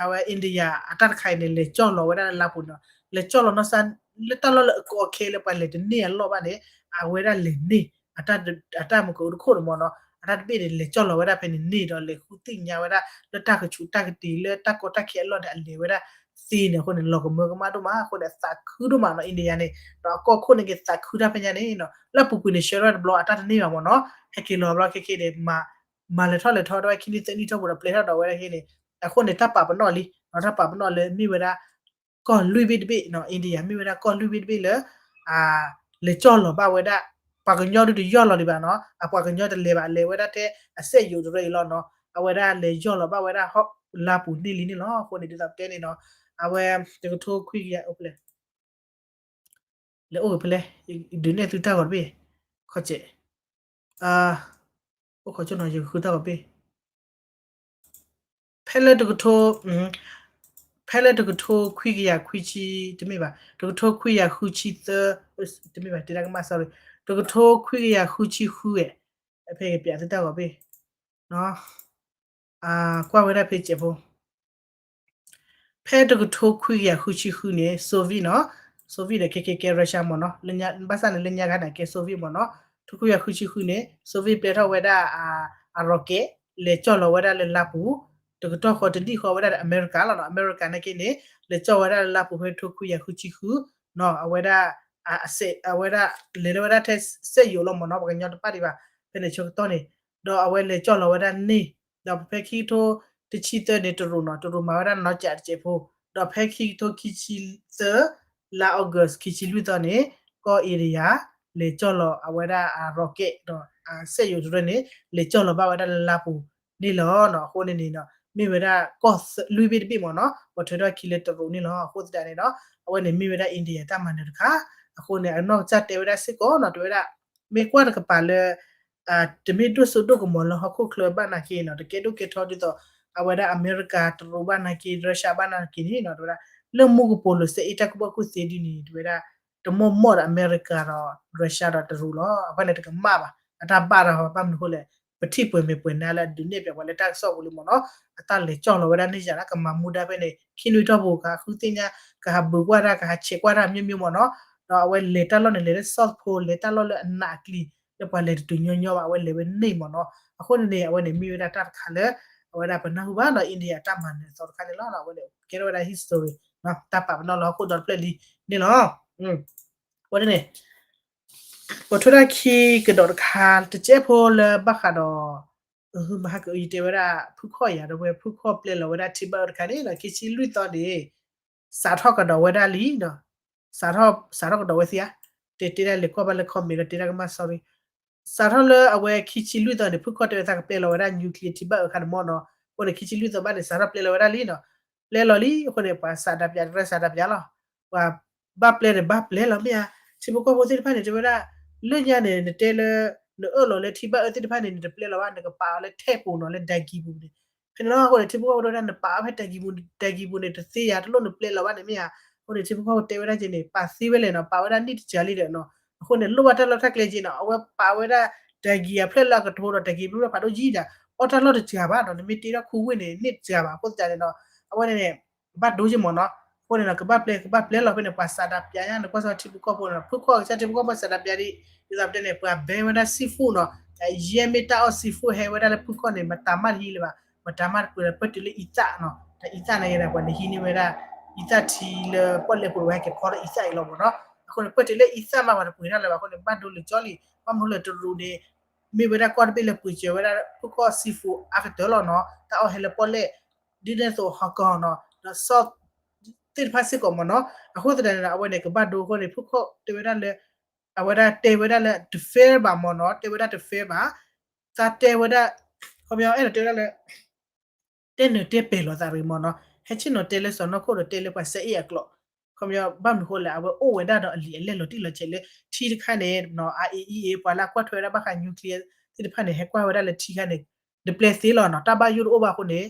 အဝဲ India အတၢ်တခါအံၤန့ၣ် လဲၤကၠီၣ်လီၤဝဲဒၣ်လၢလါပူၤန့ၣ် လဲၤကၠီၣ်လီၤနီၢ်စၢ် လၢတၢ်လီၢ်လၢအကီအခဲလၢပှၤလဲၤတန့ၢ်အလီၢ်ဘၣ်န့ၣ် အဝဲဒၣ်လဲၤန့ၢ် အတၢ်မုၢ်ကအိၣ်တခိၣ်န့ၣ်မ့ၢ်နီၤ, အတၢ်တဘ့ၣ်န့ၣ် လဲၤကၠီၣ်လီၤဝဲဒၣ်ဖဲန့ၣ်န့ၣ်ဒီး လဲၤဃုသ့ၣ်ညါဝဲဒၣ် လၢတၢ်ကဆူးတၢ်ကတ့ၤလၢတၢ်ကီတၢ်ခဲအလီၢ်န့ၣ် အလဲၤဝဲဒၣ်သ့န့ၣ်အဃိန့ၣ် လီၤကမၢကမၣ်ဒိၣ်မးအဃိန့ၣ် အသးခုဒိၣ်မးနီၤ India န့ၣ် ဒီးအကီၢ်ခိၣ်န့ၣ်က့ၤသးခုတၢ်ဖဲညါန့ၣ်နီၤ လၢအပူၤကွံာ်န့ၣ် ဆှၢထီၣ်တဘျီအတၢ်တန့ၢ်ဘၣ်မ့ၢ်နီၤ, ဟဲက့ၤလီၤဘျီခဲခဲန့ၣ် မၤလဲၤထီၣ်လဲၤထီတဝဲခံနွံသၢနွံထီၣ်ပူၤဒီး ပျဲထီၣ်ဒီးဝဲဒၣ်ခဲန့ၣ်, အဃိန့ၣ် တၢ်ပာ်ပနီၣ်လံ တၢ်ပာ်ပနီၣ်လၢမ့ၢ်ဝဲဒၣ် ကီၢ်လွံၢ်ဘ့ၣ်တဘ့ၣ်နီၤ India မ့ၢ်ဝဲဒၣ်ကီၢ်လွံၢ်ဘ့ၣ်တဘ့ၣ်လၢ လဲၤကၠီၣ်လီၤဘၣ်ဝဲဒၣ် ပှၤကညီဒုးတယီၢ်လီၤလံဘၣ်နီၤ, အပှၤကညီတလဲၤဘၣ် လဲၤဝဲဒၣ်ထဲအစက်ရုံတရၢအံၤလီၤနီၤ, အဝဲဒၣ်လဲၤယီၢ်လီၤဘၣ်ဝဲဒၣ်ဟီၣ်လါပူၤန့ၣ်လံန့ၣ်လီၤ. အဃိန့ၣ် ဒ်သိးပတဲန့ၣ်နီၤ, အဝဲ တကထိခွံကယၤအိၣ်ဖဲလဲၣ် လဲၤအိၣ်ဖဲလဲၣ် ဒုးနဲၣ်သုတၢ်ဂီၤတဘ့ၣ် ခီကဲး အိၣ်ခိးကၠိနီၤ ယကဃုတၢ်ဂီၤတဘ့ၣ် ဖဲလၢတကထိ ဖဲလၢတကထိခွံကယၤခွံဆံ တမ့ၢ်ဘၣ် တကထိခွံကယၤဃုဆံသၢ တမ့ၢ်ဘၣ် တဲဒၣ်ကမၣ် sorry တကထိခွံကယၤဃုဆံဃုဝဲ ဖဲကပျးသုတၢ်ဂီၤဘ့ၣ် ကွၢ်ဝဲဒၣ်ဖဲစဲးဖိ ဖဲတကထိခွံကယၤဃုဆံဃုန့ၣ် Soviet နီၤ, Soviet ဒီးခဲခဲကဲ Russia မ့ၢ်နီၤ, ဘၣ်ဆၣ်န့ၣ်လၢညါခါန့ၣ် ကဲ Soviet မ့ၢ်နီၤ, တကထိခွံကယၤဃုဆံဃုန့ၣ် Soviet ပျဲထီၣ်ဝဲဒၣ် အ rocket လဲၤကၠီၣ်လီၤဝဲဒၣ်လၢလါပူၤ, တကတီၢ်ဃီတဒံၣ်ဃီဝဲဒၣ်ဒီး အမဲရကၤလီၤနီၤ, အမဲရကၤနာ်က့န့ၣ် လဲၤကၠီၣ်ဝဲဒၣ်လၢလါပူၤဖဲတကထိခွံကယၤဃုဆံဃုနီၤ, အဝဲဒၣ် အဝဲဒၣ်လဲၤလၢဝဲဒၣ်ထဲစက်ရုံလီၤမ့ၢ်နီၤ, ပှၤကညီတပၣ်ဒံးဘၣ် ဖဲန့ၣ်ဆၢကတီၢ်န့ၣ်, ဒီးအဝဲလဲၤကၠီၣ်လီၤဝဲဒၣ်န့ၣ်, ဒီးဖဲခံကထိတဆံသၢန့ၣ် တရူးနီၤ, တရူးမၤဝဲဒၣ်နီၢ်ကးတစဲးဖိ, ဒီးဖဲခံကထိခံဆံသၢ လါ August ခံဆံလွံၢ်သီန့ၣ် ကီၢ် India လဲၤကၠီၣ်လီၤအဝဲဒၣ် rocket ဒီး စက်ရုံတရၢန့ၣ် လဲၤကၠီၣ်လီၤဘၣ်ဝဲဒၣ်လၢလါပူၤန့ၣ်လီၤ. အဃိန့ၣ်န့ၣ် မ့ၢ်ဝဲဒၣ်ကီၢ်လွံၢ်ဘ့ၣ်တဘ့ၣ်မ့ၢ်နီၤ, ပိာ်ထွဲထီၣ်ခံလၢတရူးန့ၣ်လီၤ. အဃိသတးန့ၣ်ဒီး အဝဲန့ၣ်မ့ၢ်ဝဲဒၣ် India တၢ်မၤနၢၤတခါ, အဃိန့ၣ် အနီၢ်ကစၢ်တဲဝဲဒၣ်စ့ၢ်ကီးနီၤ, တဲဝဲဒၣ် မ့ၢ်ကွၢ်တကပၤလၢ တမ့ၢ်ဒိၣ်စိဒိၣ်ကမီၤလၢဟီၣ်ခိၣ်ချၢဘၣ်နာ်က့နီၤ, တကဲဒိၣ်ကဲထီဒ်သိး အဝဲဒၣ်အမဲရကၤ တရူးဘၣ်နာ်က့ Russia ဘၣ်နာ်က့န့ၣ်နီၤ, တဲဝဲဒၣ် လၢမူကပိာ်လိၤစဲအ့ၣ်တၢ်ကူၣ်ဘၣ်ကူၣ်သ့ဒ်န့ၣ် တဲဝဲဒၣ် တမီၢ်မီၢ်ဒီးအမဲရကၤဒီး Russia ဒီးတရူးလီၤ. အဃိန့ၣ်တကမၣ်ဘၣ်, အတၢ်ဘၣ်တၢ်ဟီ ဘၣ်မနုၤအဃိလဲၣ်, ပထံၣ်ပှဲၤမဲာ်ပှဲၤနါလၢအဒုးနဲၣ်ပျးပှၤလၢတၢ်ကစီၣ်ပူၤလံမ့ၢ်နီၤ, အတၢ်လဲၤကၠီၣ်လီၤဝဲဒၣ်န့ၣ်ယၤလၢကမၤမူဒါဖဲန့ၣ် ခံနွံထီၣ်ပူၤ ကဟးဃုသ့ၣ်ညါ ကဟးဘုးကွၢ်တၢ် ကဟးဆဲးကွၢ်တၢ် မျိုးမျိုးမ့ၢ်နီၤ, ဒီးအဝဲလဲၤတၢ်လီၢ်န့ၣ် လဲၤလၢ South Pole လဲၤတၢ်လီၢ်လၢအနးအကျံၤ လၢပှၤလဲၤတတုၤညီညီဘၣ် အဝဲလဲၤဝဲန့ၣ်မ့ၢ်နီၤ. အဃိန့ၣ်န့ၣ် အဝဲန့ၣ်မ့ၢ်ဝဲဒၣ်တၢ်တခါလၢ အဝဲဒၣ်ပနၢ်ဟူဘၣ်ဒီး India တၢ်မၤနၢၤအသီတခါန့ၣ်လီၤ. အဝဲန့ၣ်ကဲထီၣ်ဝဲဒၣ် history တၢ်ပာ်ပနီၣ်လၢဟီၣ်ခိၣ်ဒီတဖျၢၣ်လံန့ၣ်လီၤ. အဃိန့ၣ် ပထွဲထီၣ်ခံကဒီးတခါ တစဲးဖိလၢဘၣ်ဃးဒီး မဟါကအု ယတဲဝဲဒၣ်ဖုခီၣ်ယၤ ဒီးဝဲဖုခီၣ်ပျဲလီၤဝဲဒၣ်ထံဘၣ်အၢတခါန့ၣ်ဒီး ခံဆံလွံၢ်သီန့ၣ် စးထီၣ်ကဒီးဝဲဒၣ်လံနီၤ, စးထီၣ် စးထီၣ်ကဒီးဝဲသ့ဧါ, တဲတဲဒၣ်လဲၤကွၢ်ဘၣ်လၢ comment ဒီးတဲဒၣ်ကမၣ် sorry, စးထီၣ်လၢအဝဲခံဆံလွံၢ်သီန့ၣ် ဖုခီၣ်တဲဝဲသးကပျဲလီၤဝဲဒၣ် nuclear ထံဘၣ်အၢခါန့ၣ်မ့ၢ်နီၤ, အဃိန့ၣ် ခံဆံလွံၢ်သီဘၣ်န့ၣ် စးထီၣ်ပျဲလီၤဝဲဒၣ်လံနီၤ, ပျဲလီၤလံအဃိန့ၣ် ပှၤစးဒးပျးတရၢစးဒးပျးလီၤ, ပှၤဘၣ်ပျဲန့ၣ်ဘၣ်ပျဲလီၤမ့ၢ်ဧါ, ထံဖိကီၢ်ဖိသ့ၣ်တဖၣ်န့ၣ် တဲဝဲဒၣ် လၢညါန့ၣ် နတဲလၢ နအၢၣ်လီၤလၢထံဘၣ်အၢသ့ၣ်တဖၣ်န့ၣ် နတပျဲလီၤဘၣ် နကပာ်အီၤလၢထဲပူၤနီၤ လၢဒၢကံပူၤန့ၣ်, ဖဲန့ၣ်လီၤအဃိန့ၣ် ထံဖိကီၢ်ဖိတဲဝဲဒၣ် နပာ်အီၤဖဲဒၢကံပူၤ ဒၢကံပူၤန့ၣ် တသ့ယၤ တလိၣ်နပျဲလီၤဘၣ်န့ၣ်မ့ၢ်ဧါ, အဃိန့ၣ် ထံဖိကီၢ်ဖိတဲဝဲဒၣ်က့န့ၣ် ပာ်သ့ဝဲလဲၣ်နီၤ ပာ်ဝဲဒၣ်န့ၣ်တစှၤလံဒီးနီၤ, အဃိန့ၣ် လိၣ်ဘၣ်တၢ်လီၢ်တၢ်ကျဲက့နီၤ အဝဲပာ်ဝဲဒၣ် ဒၢကံအဖျၢၣ်လၢအကထိဒီး ဒၢကံဖျၢၣ်ဖးဒိၣ်ယံၤဒီး အီၣ်တၢ်လီၢ်တစှၤဘၣ်နီၤ နမ့ၢ်တ့ထီၣ်ခူဝ့ၢ်န့ၣ် န့ၢ်တစှၤဘၣ် အဃိသတးန့ၣ်ဒီး အဝဲန့ၣ်န့ၣ် ဘၣ်ဒိက့မ့ၢ်နီၤ, အဃိန့ၣ်ဒီး ကဘၣ်ပျဲ ကဘၣ်ပျဲလီၤဖဲန့ၣ် ပှၤစးဒးပျးညါန့ၣ် ကွၢ်စ့ၢ်ကီးထံဖိကီၢ်ဖိန့ၣ် ဖုခီၣ်ကစၢ်ထံဖိကီၢ်ဖိစးဒးပျးဒ် ဒ်သိးပတဲန့ၣ် ပှၤ ban ဝဲဒၣ် seafood နီၤ, ယဲၢ်မ့ၢ်တၢ်အီၣ် seafood ဟဲဝဲဒၣ်လၢဖုခီၣ်န့ၣ် မတၤမးတဟံးလၢၤဘၣ်, မတၤမးတပှ့ၤလၢၤ ပၢၢ်တုၤလၢအံသၣ်နီၤ, တၢ်အံသၣ်န့ၣ်က့ဒီး ပှၤန့ၣ်ဟံးန့ၢ်ဝဲဒၣ် အံသၣ်ထံလၢပီၣ်လဲၣ်ပူၤဝဲဟဲက့ၤဖီထီၣ်အံသၣ်အံၤလီၤမ့ၢ်နီၤ, အဃိန့ၣ် ပၢၢ်တုၤလၢအံသၣ်မးပှၤတပှ့ၤတၢ်လၢၤဘၣ်အဃိန့ၣ် ဘၣ်ဒိလၢာ်ကၠီလံ, ဘၣ်မနုၤလဲၣ်တရူးန့ၣ် မ့ၢ်ဝဲဒၣ်ကီၢ်တဘ့ၣ်လၢပှ့ၤစၢၤဝဲဒၣ်ဖုခီၣ် seafood အါကတၢၢ်လီၤနီၤ, တၢ်အီၣ်ဟဲလၢပီၣ်လဲၣ် ဒ်န့ၣ်အသိး Hong Kong နီၤ, ဒီး South သ့ၣ်တဖၣ်စ့ၢ်ကီးမ့ၢ်နီၤ, အဃိသတးန့ၣ်ဒီး အဝဲန့ၣ်ကဘၣ်ဒိအဃိန့ၣ် ဖုခီၣ်တဲဝဲဒၣ်လၢ အဝဲဒၣ်တဲဝဲဒၣ်လၢ တ fair ဘၣ်မ့ၢ်နီၤ, တဲဝဲဒၣ်တ fair ဘၣ်, သးတဲဝဲဒၣ် ခီပညီအဲၣ်ဒိးတဲဝဲဒၣ်လၢ တဲနၢၤတဲပှဲၤလီၤသးတဂ့ၤမ့ၢ်နီၤ, ဟဲဆ့ၣ်နီၤတဲလၢစီၤနီၢ်ခိၣ်ဒီးတဲလၢပှၤစဲအ့ၣ်အကျိာ်, ခီပညီဘၣ်မနုၤဃိလဲၣ် အဝဲအိၣ်ဝဲဒၣ်ဒီးအလံာ်အလဲၢ်လီၤတံၢ်လီၤဆဲးလၢ ထံတခါန့ၣ်နီၤ, အ အံ အံ အံ ပှၤလၢအကွၢ်ထွဲဝဲဒၣ်ဘၣ်ဃး nuclear သ့ၣ်တဖၣ်န့ၣ် ဟဲကွၢ်ဝဲဒၣ်လၢထံခါန့ၣ် တပျဲသ့လီၤနီၤ, တၢ်ဘၣ်ယိၣ်တအိၣ်ဘၣ်အဃိန့ၣ်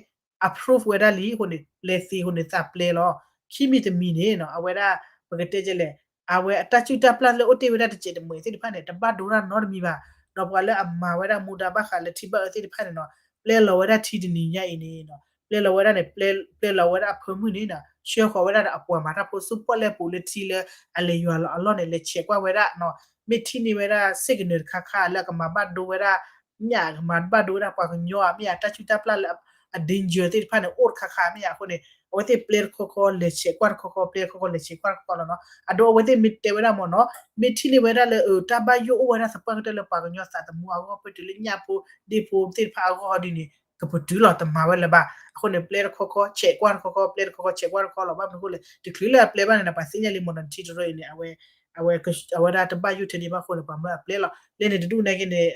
approve ဝဲဒၣ်လံအဃိန့ၣ် ပျဲသ့အဃိန့ၣ် သးပျဲလီၤ, ခံမံၤတမံၤန့ၣ်နီၤ အဝဲဒၣ် ပကတဲကလဲၣ် အဝဲအတၢ်စုၣ်တၢ်ပျၢ်လၢအိၣ်တ့ၢ်ဝဲဒၣ်တစဲးတမှဲးသ့ၣ်တဖၣ်န့ၣ် တဘၣ်ဒိတၢ်နီတမံၤဘၣ်, ဒီးပှၤလၢအမၤဝဲဒၣ်မူဒါဘၣ်ဃးလၢထံဘၣ်အၢသ့ၣ်တဖၣ်န့ၣ်နီၤ ပျဲလီၤဝဲဒၣ်ထံတနံၤညါအံၤန့ၣ်နီၤ, ပျဲလီၤဝဲဒၣ်န့ၣ် ပျဲလီၤဝဲဒၣ်အဖၢမုၢ်န့ၣ်နီၤ ဆှၢဃီၤဝဲဒၣ်ဒီးအပှၤမၤတၢ်ဖိဆူပီၣ်လဲၣ်ပူၤလၢထံလၢအလဲၤယွၤလီၤအလီၢ်န့ၣ် လဲၤဆဲးကွၢ်ဝဲဒၣ်နီၤ, မ့ၢ်ထံၣ်န့ၢ်ဝဲဒၣ် signal တခါခါလၢအကမၤဘၣ်ဒိဝဲဒၣ် မ့ၢ်ဧါ ကမၤဘၣ်ဒိဝဲဒၣ်ပှၤကညီဧါ မ့ၢ်ဧါ တၢ်စုၣ်တၢ်ပျၢ်လၢအ danger သ့ၣ်တဖၣ်န့ၣ် အိၣ်တခါခါမ့ၢ်ဧါအဃိန့ၣ် အဝဲသ့ၣ်ပျဲတခီခီ လဲၤဆဲးကွၢ်တခီခီ ပျဲတခီခီ လဲၤဆဲးကွၢ်တခီခီလီၤနီၤ. အဒိအဝဲသ့ၣ်မ့ၢ်တဲဝဲဒၣ်မ့ၢ်နီၤ မ့ၢ်ထံၣ်န့ၢ်ဝဲဒၣ်လၢ တၢ်ဘၣ်ယိၣ်အိၣ်ဝဲဒၣ်သပှၢ်ကတၢၢ်လၢပှၤကညီသးသမူအဂီၢ် ပၢၢ်တုၤလၢညၣ်ဖိ ဒ့ၣ်ဖိသ့ၣ်တဖၣ်အဂီၢ်ဒ်န့ၣ် ကပတုာ်လီၤတမၤဝဲလၢၤဘၣ်. အဃိန့ၣ် ပျဲတခီခီ ဆဲးကွၢ်တခီခီ ပျဲတခီခီ ဆဲးကွၢ်တခီလီၤ. ဘၣ်မနုၤအဃိလဲၣ် တချုးလၢအပျဲဘၣ်န့ၣ်ဒီး ပှၤသ့ၣ်ညါလံမ့ၢ်နီၤ ထံတရၢအံၤန့ၣ် အဝဲ အဝဲဒၣ်တဘၣ်ယိၣ်ထဲဒံးဘၣ်အဃိန့ၣ် ပှၤမၢအပျဲလီၤ. လၢန့ၣ်တဒူၣ်န့ၣ်က့န့ၣ်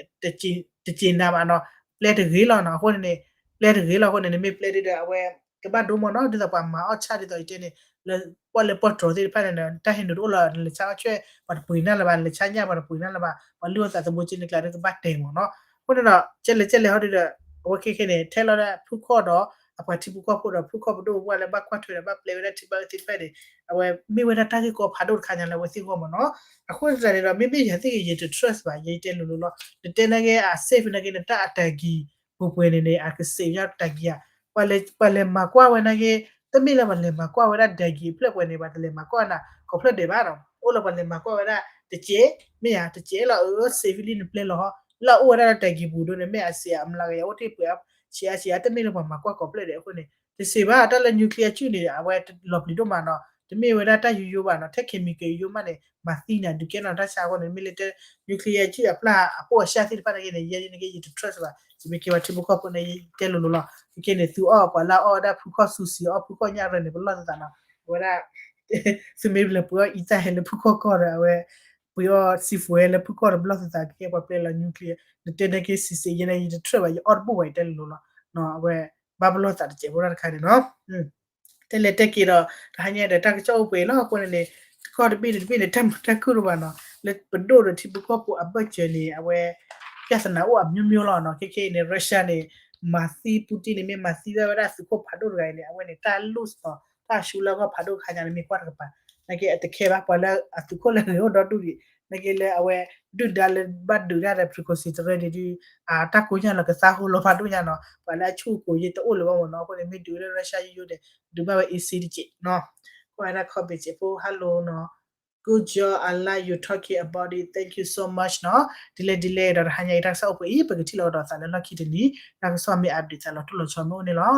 တစံးနၤဘၣ်နီၤ ပျဲတဂ့ၤလီၤနီၤ. အဃိန့ၣ်န့ၣ် ပျဲတဂ့ၤလီၤအဃိန့ၣ် နမ့ၢ်ပျဲဒ်ဒီး အဝဲကဘၣ်ဒိမ့ၢ်နီၤ ဒ်သိးပှၤမၤအီၣ်ဆၣ်ဒ်သိးယတဲန့ၣ် လၢပီၣ်လဲၣ်ပီၣ်တြီၤသ့ၣ်တဖၣ်န့ၣ် တၢ်ဟဲနုာ်တအိၣ်လီၤ နလဲၤဆါအီၣ်ဆဲး ပှၤတပှ့ၤနၤလၢၤဘၣ် နလဲၤဆါညၣ် ပှၤတပှ့ၤနၤလၢၤဘၣ် ပှၤလုၢ်အီၣ်သးသမူက့န့ၣ် ကျါဒ်ကဘၣ်တဲာ်မ့ၢ်နီၤ. အဃိန့ၣ်ဒီး ကဲလဲၣ်ကဲလဲၣ်ဟီဒ်ဒီး အဝဲခဲခဲန့ၣ် ထဲလီၤဒၣ်ဖုခီၣ်ဒီး အပှၤထံဖိကီၢ်ဖိဒီး ဖုခီၣ်ပဒိၣ်ပပှၢ်လၢဘၣ်ကွၢ်ထွဲဒီးဘၣ်ပျဲဝဲဒၣ်ထံဘၣ်အၢသ့ၣ်တဖၣ်န့ၣ် အဝဲမ့ၢ်ဝဲဒၣ်တၢ်ဂ့ၢ်ကီဖးဒိၣ်တခါညါလၢအဝဲသ့ၣ်အဂီၢ်မ့ၢ်နီၤ. အဃိသတးန့ၣ်ဒီး မ့မ့ၢ်ယၤသ့ၣ်ဂ့ၤ ယတ trust ဘၣ် ယတဲလိၤလိၤလီၤ. နတဲနာ်က့ အ safe နာ်က့ နတၢ်အတၢ်ဂံၢ်ပှဲၤပှဲၤန့ၣ်န့ၣ် အကစ့းယါတၢ်ဂံၢ်ဧါ. ပှၤလဲၤမၤကွၢ်ဝဲနာ်က့ တမ့ၢ်လၢပှၤလဲၤမၤကွၢ်ဝဲဒၣ်တၢ်ဂံၢ်ဖျၢၣ်ပှဲၤန့ၣ် ပှၤတလဲၤမၤကွၢ်နၤ ကိးဖျၢၣ်ဒဲးဘၣ်ဒီး အိၣ်လၢပှၤလဲၤမၤကွၢ်ဝဲဒၣ်တစဲး မ့ၢ်ဧါ တစဲးလီၤ အၢ safe လံနပျဲလီၤဟီ လၢအအိၣ်ဝဲဒၣ်လၢတၢ်ဂံၢ်ပူၤဒိၣ်န့ၣ် မ့ၢ်အစ့းအမျးကယၤအိၣ်တ့ၢ်ပှဲၤ ဆံးအါဆံးအါ တမ့ၢ်လၢပှၤမၤကွၢ်ကိးဖျၢၣ်ဒဲးအဃိန့ၣ် တစံးဘၣ် တၢ်လၢ nuclear စုၣ်န့ၣ် အဝဲလီၤပျံၤဒိၣ်မးနီၤ တမ့ၢ်ဝဲဒၣ်တၢ်ယိယိဘၣ်နီၤ ထဲ chemical ယိယိမးန့ၣ် မၤသံနၤ ဒုးကဲထီၣ်တၢ်ဆါအဃိန့ၣ် မ့ၢ်လၢတဲ nuclear စုၣ်အပျၢ်အပိၢ်အရှၢၣ်သ့ၣ်တဖၣ်နာ်က့န့ၣ် ယဲယဲနာ်က့ ယတ trust ဘၣ် ယမ့ၢ်ကဲပှၤထံဖိကီၢ်ဖိန့ၣ် ယတဲလိၤလိၤလီၤ ခဲခဲန့ၣ် သုအီၣ်ပှၤလၢအီၣ်ဝဲဒၣ်ဖုခီၣ် sushi အီၣ်ဖုခီၣ်ညၣ်ရၢၢ်န့ၣ် ပလီၢ်သသးနီၤ အဝဲဒၣ် သုမ့ၢ်လဲၤပှ့ၤအီၣ်အံသၣ်ဟဲလၢဖုခီၣ်ကီၢ်ဒီး အဝဲ ပှ့ၤအီၣ် seafood ဟဲလၢဖုခီၣ်ဒီးပလီၢ်သသး ခဲခဲပှၤပျဲလီၤ nuclear နတဲနာ်က့ စံးစ့းယဲနာ်က့ ယတ trust ဘၣ် ယအီၣ်တဘၣ်ဘၣ် ယတဲလိၤလိၤလီၤ အဝဲ ဘၣ်ပလီၢ်သးတစဲးဖိတၢ်တခါန့ၣ်နီၤ တဲလဲၤတဲက့ၤဒီး တဟါညါဒီးတၢ်ကစီၣ်အိၣ်ပှဲၤလီၤ အဃိန့ၣ်န့ၣ် တကီၢ်တဘ့ၣ်န့ၣ်တဘ့ၣ်န့ၣ် တၢ်မၤတၢ်ခုၣ်တဘၣ်နီၤ လၢပဒိၣ်ဒီးထံဖိကီၢ်ဖိအဘၢၣ်စၢၤန့ၣ် အဝဲ ပြဿနာအိၣ်အမျိုးမျိုးလီၤနီၤ ခဲခဲအံၤန့ၣ် Russia န့ၣ် မၤသံ Putin န့ၣ် မ့ၢ်မၤသံဘၣ်ဝဲဒၣ်သုးခိၣ်ဖးဒိၣ်တဂၤအံၤန့ၣ် အဝဲန့ၣ် တၢ်လူၢ်သီ တၢ်ဆူလၢအဂီၢ်ဖးဒိၣ်တခါညါန့ၣ် မ့ၢ်ကွၢ်တကပၤ နာ်က့အတခဲဘၣ် ပှၤလၢအသုးခိၣ်လၢအဂ့ၤအိၣ်ဒီဒူၣ်ဒံး နာ်က့လၢအဝဲ ဒုၣ်ဒါလၢဘၣ်ဒုးတၢ်ဒီး ဖရံးခိၣ်စံးတရၢဒံးဒုး တၢ်ကိးညါလီၤကသါဟိလီၤဖးဒိၣ်ညါနီၤ ပှၤလၢအဆူၣ်အကိၤယ့တအိၣ်လၢၤဘၣ်မ့ၢ်နီၤ အဃိန့ၣ် မ့ၢ်ဒုးလၢ Russia ယိယိဒီး ဒုးဘၣ်ဝဲ easy တစဲးနီၤ ကွၢ်ဝဲဒၣ် comment စဲးဖိ hello နီၤ Good job, I like you talking about it, thank you so much နီၤ ဒ်လဲၣ်ဒ်လဲၣ်ဒီးတဟါညါအံၤတၢ်ကစီၣ်အိၣ်ပှဲၤအံၤ ပကထံၣ်လိာ်ကဒီးသးလၢလီၢ်ခံတနံၤ တၢ်ကစီၣ်မ့ၢ် update သးလီၤတိၢ်လီၤဆီမ့ၢ်အိၣ်န့ၣ်လီၤ